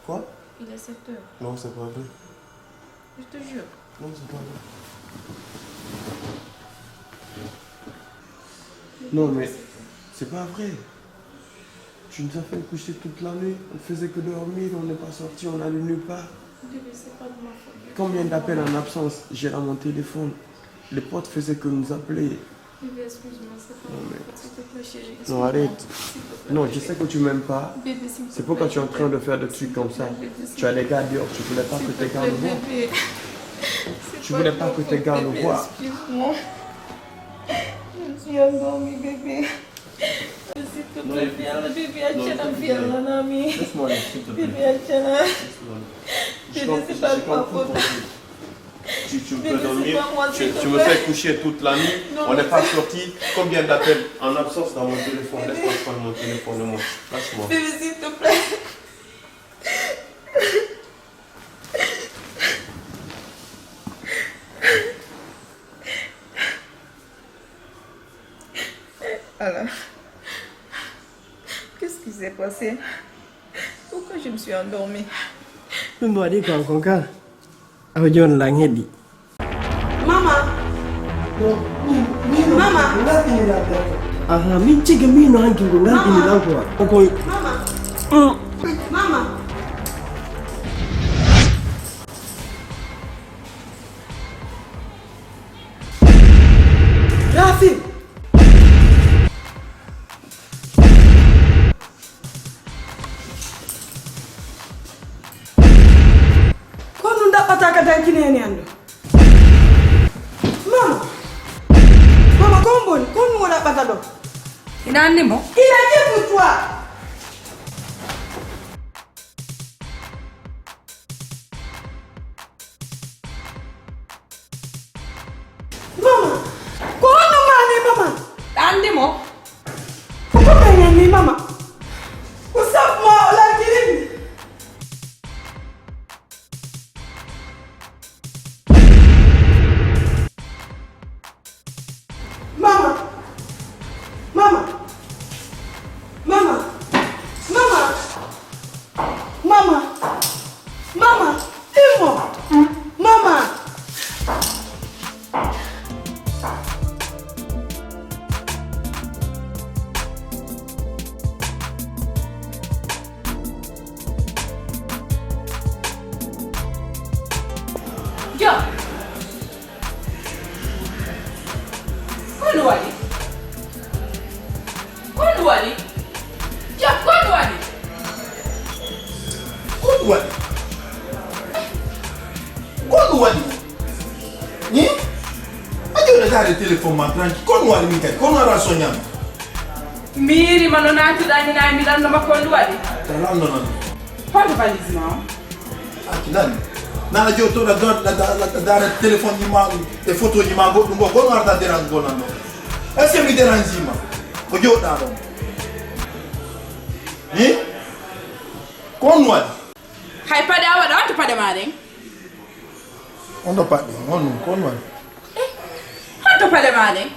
Quoi? Il est sept heures. Non, c'est pas vrai. Je te jure. Non, c'est pas vrai. Non, mais c'est pas vrai. Tu nous as fait coucher toute la nuit. On faisait que dormir. On n'est pas sorti. On n'allait nulle part. Bébé, c'est pas de ma faute. Combien d'appels en absence? J'ai dans mon téléphone. Les potes faisaient que nous appeler. Bébé, excuse-moi, c'est pas... Non, mais... S'il te plaît, chérie, non, excuse-moi. Arrête. S'il te plaît, non, bébé. Je sais que tu m'aimes pas. Bébé, s'il te plaît, bébé. C'est pourquoi tu es en train de faire des trucs comme ça. S'il te plaît, bébé, s'il te plaît. Tu as des gars dehors, tu voulais pas que tes gars nous voient. S'il te plaît, bébé. Tu voulais pas que tes gars nous voient. C'est pas de ma faute, bébé, excuse-moi. Je me suis endormie, bébé. S'il te plaît, viens là, bébé, non, attends, viens là, Nami. Laisse-moi aller, s'il te plaît. Bébé, attends. Laisse-moi aller. Bébé, c'est pas de ma faute. Tu, tu me fais dormir, tu, tu me fais coucher toute la nuit, on n'est pas sorti. Combien d'appels en absence dans mon téléphone? Laisse-moi prendre mon téléphone, moi. Lâche-moi. Bébé, s'il te plaît. Alors, qu'est-ce qui s'est passé? Pourquoi je me suis endormie? Mimi, waɗi ko an kon ka? Awa jooni lan heɗi. Mama. Mama. Aha, min ciga min no hanki ko ngal ini lan ko. Ko koy. Mama. Mm. Mama. Rafi. Ko honɗun ɗaɓɓataa ka danki neene an ɗoo? Mama! Mama, ko honɗun woni? Ko honɗun o ɗaɓɓata ɗoo? Hiɗa anndi mo? Il a dit pour toi! Mama! Ko honɗun maani, mama? Ɗa anndi mo? Ko honɗun maani, mama? Ko sabu maa o laggiri mi. Mama! Mama! Mama! Mama! Mama! Mama! Immo! Mama! Joop! Ko honɗun waɗi? Ko honɗun waɗi? Joop, ko honɗun waɗi? Ko honɗun waɗi? Ko honɗun waɗi? Hin? A jooɗotaade téléphone maa tranquille. Ko honɗun waɗi min kadi? Ko honɗun waɗi a soñaa mi? Mi yi'iri ma no naatuɗaa ni, naa mi lanndoo ma ko honɗun waɗi? Ta lanndoo lan. Honto valise maa on? Aki nani? Nana jooɗoɗaa ɗoo, ɗa, ɗa, ɗa, ɗa ndaara téléphone ji maa ɗin, e photo ji maa goɗɗun goo, ko honɗun arata dérange goo lan ɗoo? Est-ce que mi dérange ma? Ko jooɗoɗaa ɗon? Hin? Ko honɗun waɗi? Hay paɗe a waɗaa, honto paɗe maa ɗen? Honto paɗe, honɗun, ko honɗun waɗi? Eh, honto paɗe maa ɗen?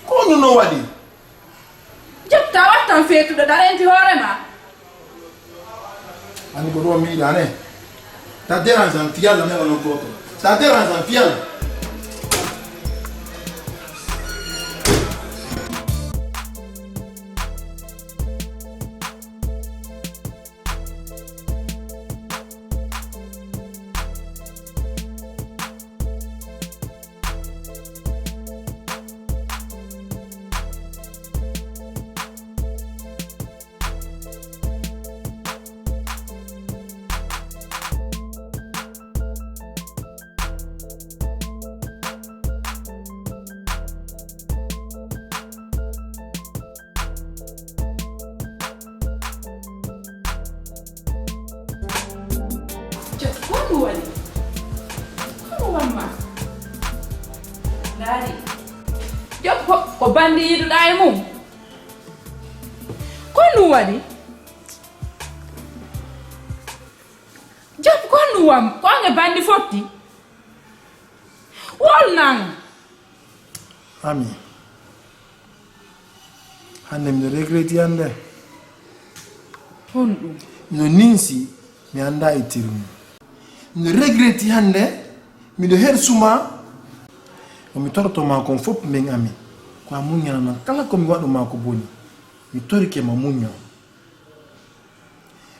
Ko honɗun non waɗi? Joop, taa wattan feetuɗo, ɗa renti hoore maa. Anndi ko ɗoo mi yiɗaa ne. Ta dérange lan, fii Alla, mi heɓa non gooto. Ta dérange lan, fii Alla. Joop, ko honɗun waɗi? Ko honɗun wamma? Ndaari. Joop ko, ko bandi yiɗuɗaa e mun? Ko honɗun waɗi? Joop, ko honɗun wamma? Ko an e bandi fotti? Wol nan! Ami, hannde miɗo regretti hannde. Honɗun? Miɗo ninsi, mi anndaa ittiri mum. Miɗo regreti hannde, miɗo hersu ma. Ko mi toroto ma kon fof, min ami. Ko a muññana non kala ko mi waɗu ma ko boni. Mi torike ma muñño.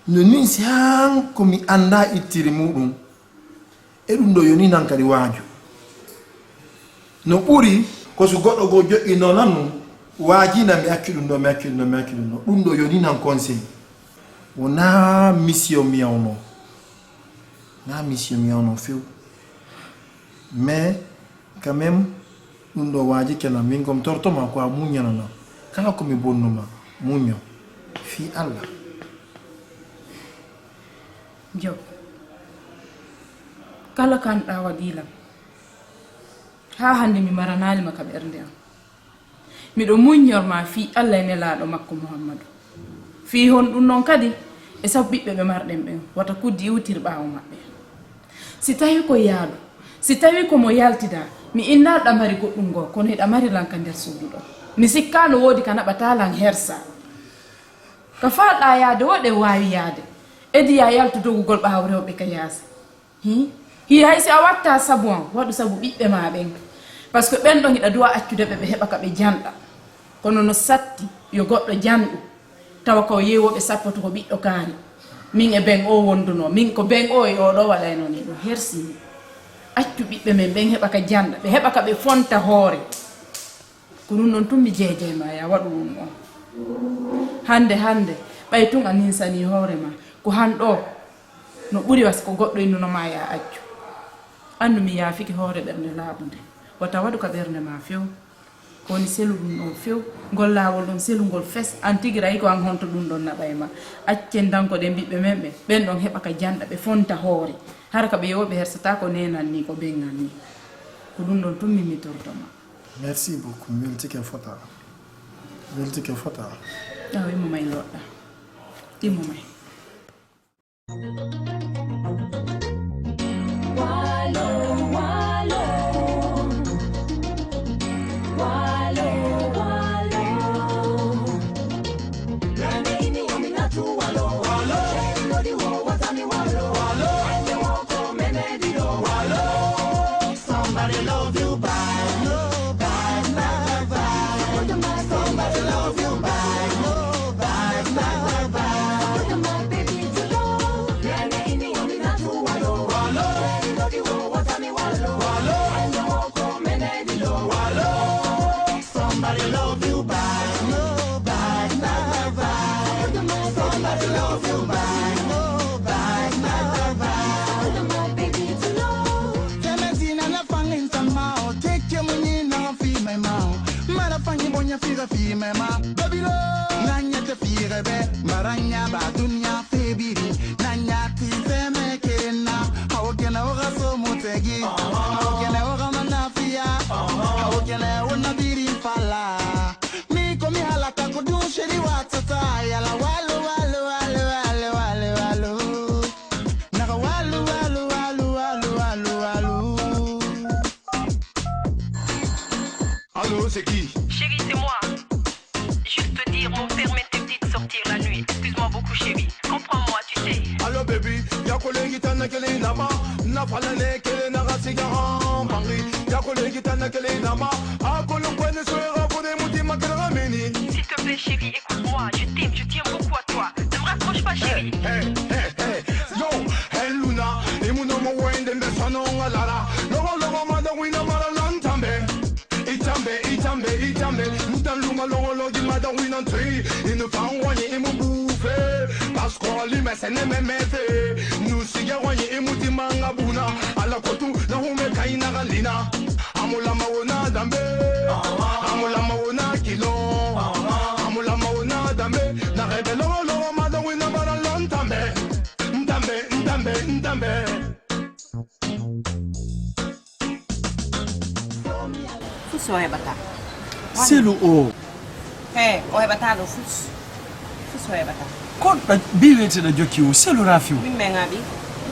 Miɗo ninsi han ko mi anndaa ittiri muɗum. E ɗum ɗo yoni nan kadi waaju. No ɓuri ko so goɗɗo goo joƴƴinoo lan ɗum, waajina mi accu ɗum ɗo, mi accu ɗum ɗo, mi accu ɗum ɗo. Ɗum ɗo yoni nan conseil. Wonaa mission mi yawnoo. Wonaa mission mi yawnoo few. Mais, quand même, ɗum ɗo waajike lan. Min ko mi torotoo ma ko a muññana lan. Kala ko mi bonnu ma, muñño. Fii Alla. Job, kala kanɗaa waɗii lan, haa hannde mi maranaali ma ka ɓernde an. Miɗo muññor ma fii Alla e Nelaaɗo makko Muhammadu. Fii honɗun non kadi, e sabu ɓiɓɓe ɓe marɗen ɓen, wata kuddi iwtir ɓaawo maɓɓe. Si tawii ko yaadu, si tawii ko mo yaltidaa, mi innaali ɗa mari goɗɗun goo, kono hiɗa mari lan ka nder suudu ɗoo. Mi sikkaa no woodi ka naɓataa lan hersa. Ka faalɗaa yaade woo, ɗen waawi yaade. Ediyaa yaltu dogugol ɓaawo rewɓe ka yaasi. Hii? Hii, hay si a wattaa sabu an, waɗu sabu ɓiɓɓe maa ɓen. Parce que ɓen ɗon hiɗa duwaa accude ɓe, ɓe heɓa ka ɓe janɗa. Kono no satti yo goɗɗo janɗu, tawa ko yeewooɓe sappo to ko ɓiɗɗo kaari. Min e ben oo wondunoo, min ko ben oo e oo ɗoo waɗaynoo nii, ɗum hersii mi. Accu ɓiɓɓe men ɓen heɓa ka janɗa, ɓe heɓa ka ɓe fonta hoore. Ko ɗum ɗon tun mi jeejay ma, yaa waɗu ɗum ɗon. Hannde, hannde, ɓay tun a ninsanii hoore maa, ko han ɗoo no ɓuri wa si ko goɗɗo innuno maa yaa accu. Annu mi yaafike hoore ɓernde laaɓunde. Wata waɗu ka ɓernde maa few. Ko woni selu ɗum ɗon few. Ngol laawol ɗon selu ngol fes. An tigi rayi ko an honto ɗum ɗon naɓay ma. Accen dankoɗen ɓiɓɓe men ɓen. Ɓen ɗon heɓa ka janɗa ɓe fonta hoore. Hara ka ɓe yeewooɓe hersataa ko neenan nii, ko beŋŋan nii. Ko ɗum ɗon tun min mi torotoo ma. Merci beaucoup. Mi weltike fota. Mi weltike fota. Awa, immo may loɗɗa. Immo may. Somebody love you, bad, bad, bad, bad. Somebody love you, bad, bad, bad, bad, bad. Somebody love you bad, no bad, no bad. Somebody love you bad, no bad, no bad. Tell me, Tina, na fangin sama o, take your money now, feel my mouth. Mara fangi bonya figa, feel my mouth. Baby, love, nanya te figa be, maranya ba dunya febiri, nanya ti se me kena. How can I walk so mutegi? How can I walk on mafia? How can I wanna be fala? Mi komi halata ko dun sheri watata yala walu walu walu walu walu walu. Naga walu walu walu walu walu walu. Allô, c'est qui? Chérie, c'est moi. Juste te dire, mon père m'interdit de sortir la nuit. Excuse-moi beaucoup, chérie. Comprends-moi, tu sais. Allô, baby, ya kolegi tana kele nama. Na falane kele na gasiga bangri. Ya kolegi tana kele nama. A kolon kwene soera kone mutima kele ramini. S'il te plaît, chérie, écoute-moi. Je t'aime, je tiens beaucoup à toi. Ne me raccroche pas, chérie. Hey, hey, hey, hey. Yo, hey, Luna. Imuno mo wende mbe sono ngalala. Logo, logo, mada wina mara lantambe. Itambe, itambe, itambe. Mutan luma longo logi mada winan tui. Inu fan wani imu bufe. Pasko lime sene memete. Nu sige wani imu timanga buna. Ala kotu na hume kaina galina. Amulama wona dambe. Amulama wona kilo. Amulama wona dambe. Na rebe longo longo mada wina bara lantambe. Ntambe, ntambe, ntambe. Fusi o heɓata. Selu o. He, o heɓata ɗo fusi. Fusi o heɓata. Ko ɗa bi weteɗa jokki o, selu rafi o. Min men ngaɓi.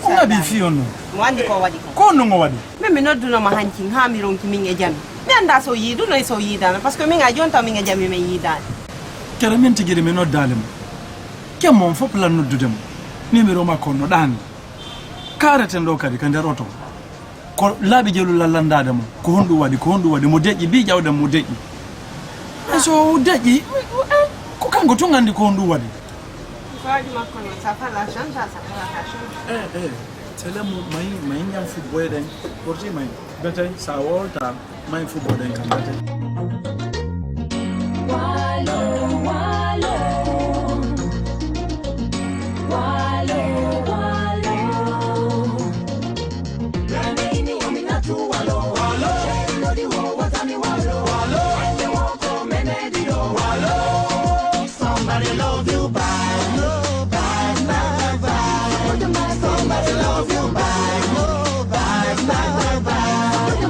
Ko ngaɓi fi on non? Mo andi ko waɗi ko. Ko on non o waɗi? Min mi nodduno mo hancin, haa mi ronki min e jami. Mi anda so yiiduno e so yiidano, parce que min a jonta min e jami men yiidani. Kere min tigi mi noddaali mo. Mo on fof plan noddude mo. Numéro makko on no ɗaani. Kaareten ɗoo kadi ka nder oto. Ko laaɓi jelu lallandaade mo. Ko honɗum waɗi? Ko honɗum waɗi? Mo deƴƴi, mbii ƴawden mo deƴƴi. Mais so deƴƴi, eh, ko kanko tun anndi ko honɗum waɗi. Ko waɗi makko non, ça fait la change, ça fait la change. Eh, eh, tele mo mayi, mayi ñam fu boyɗen, porti mayi. Bete, sa wolta, mayi fu boyɗen kam bete. Walo, walo. Walo, walo. Somebody love you back, back, back, back. Somebody love you back, back, back, back, back.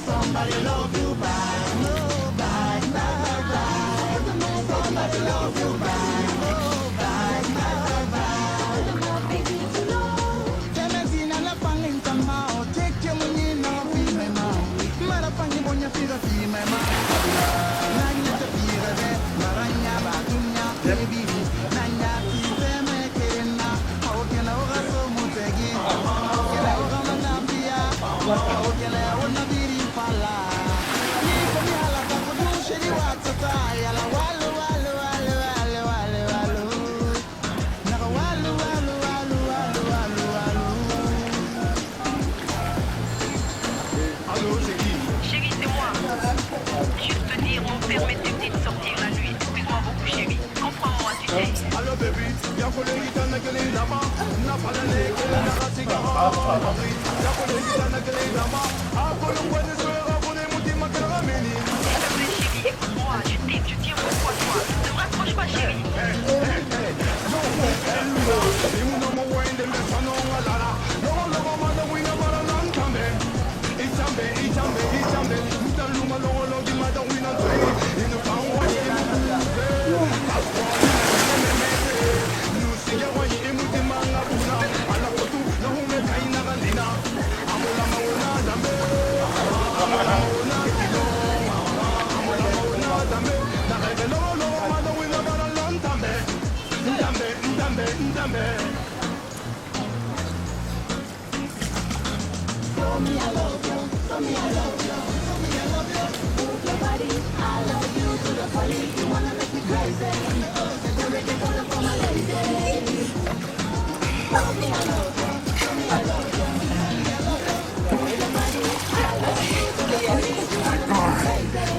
Somebody love you back, back, back, back, back. Somebody love you back, back, back, back, back. Tell me, Zina, la fangin tama, o take your money, no, be my man. Mara fangi bonya fira, be my man. Nanya te fira be, maranya ba dunya, baby. Nanya ti se me kena, how can I oga so mutegi? How can I oga manambia? How can I oga biri fala? Ni ko mi hala ka ko du shiri wa tata, yala walu, walu, walu. Naga walu, walu, walu. Allô, c'est qui? Chérie, c'est moi. Juste dire, mon père m'interdit de sortir la nuit. Excuse-moi beaucoup, chérie. Comprends-moi, tu sais. Allô, baby. S'il te plaît, chérie, écoute-moi, je t'aime, je tiens beaucoup à toi. Ne me raccroche pas, chérie.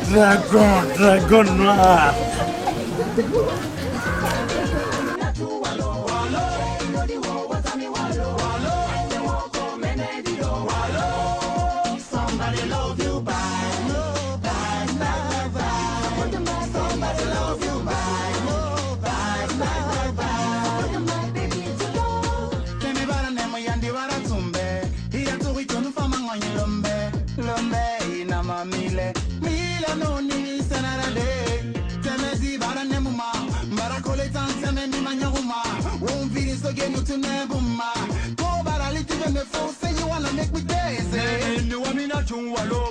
Dragon, dragon noir. Somebody love you back, back, back, back. Somebody love you back, back, back, back, back. Teme bara nemo yandi bara tumbe. Iya turi tonu fama ngonyi lombe, lombe ina ma mile. Mile no ni mi sanara de. Teme di bara nemo ma, bara kole tan teme ni ma nyaguma. Won't feel so get no to nebuma. Ko bara liti be me fo say you wanna make me dance. Eh, eh, ni wa mi na chun walo.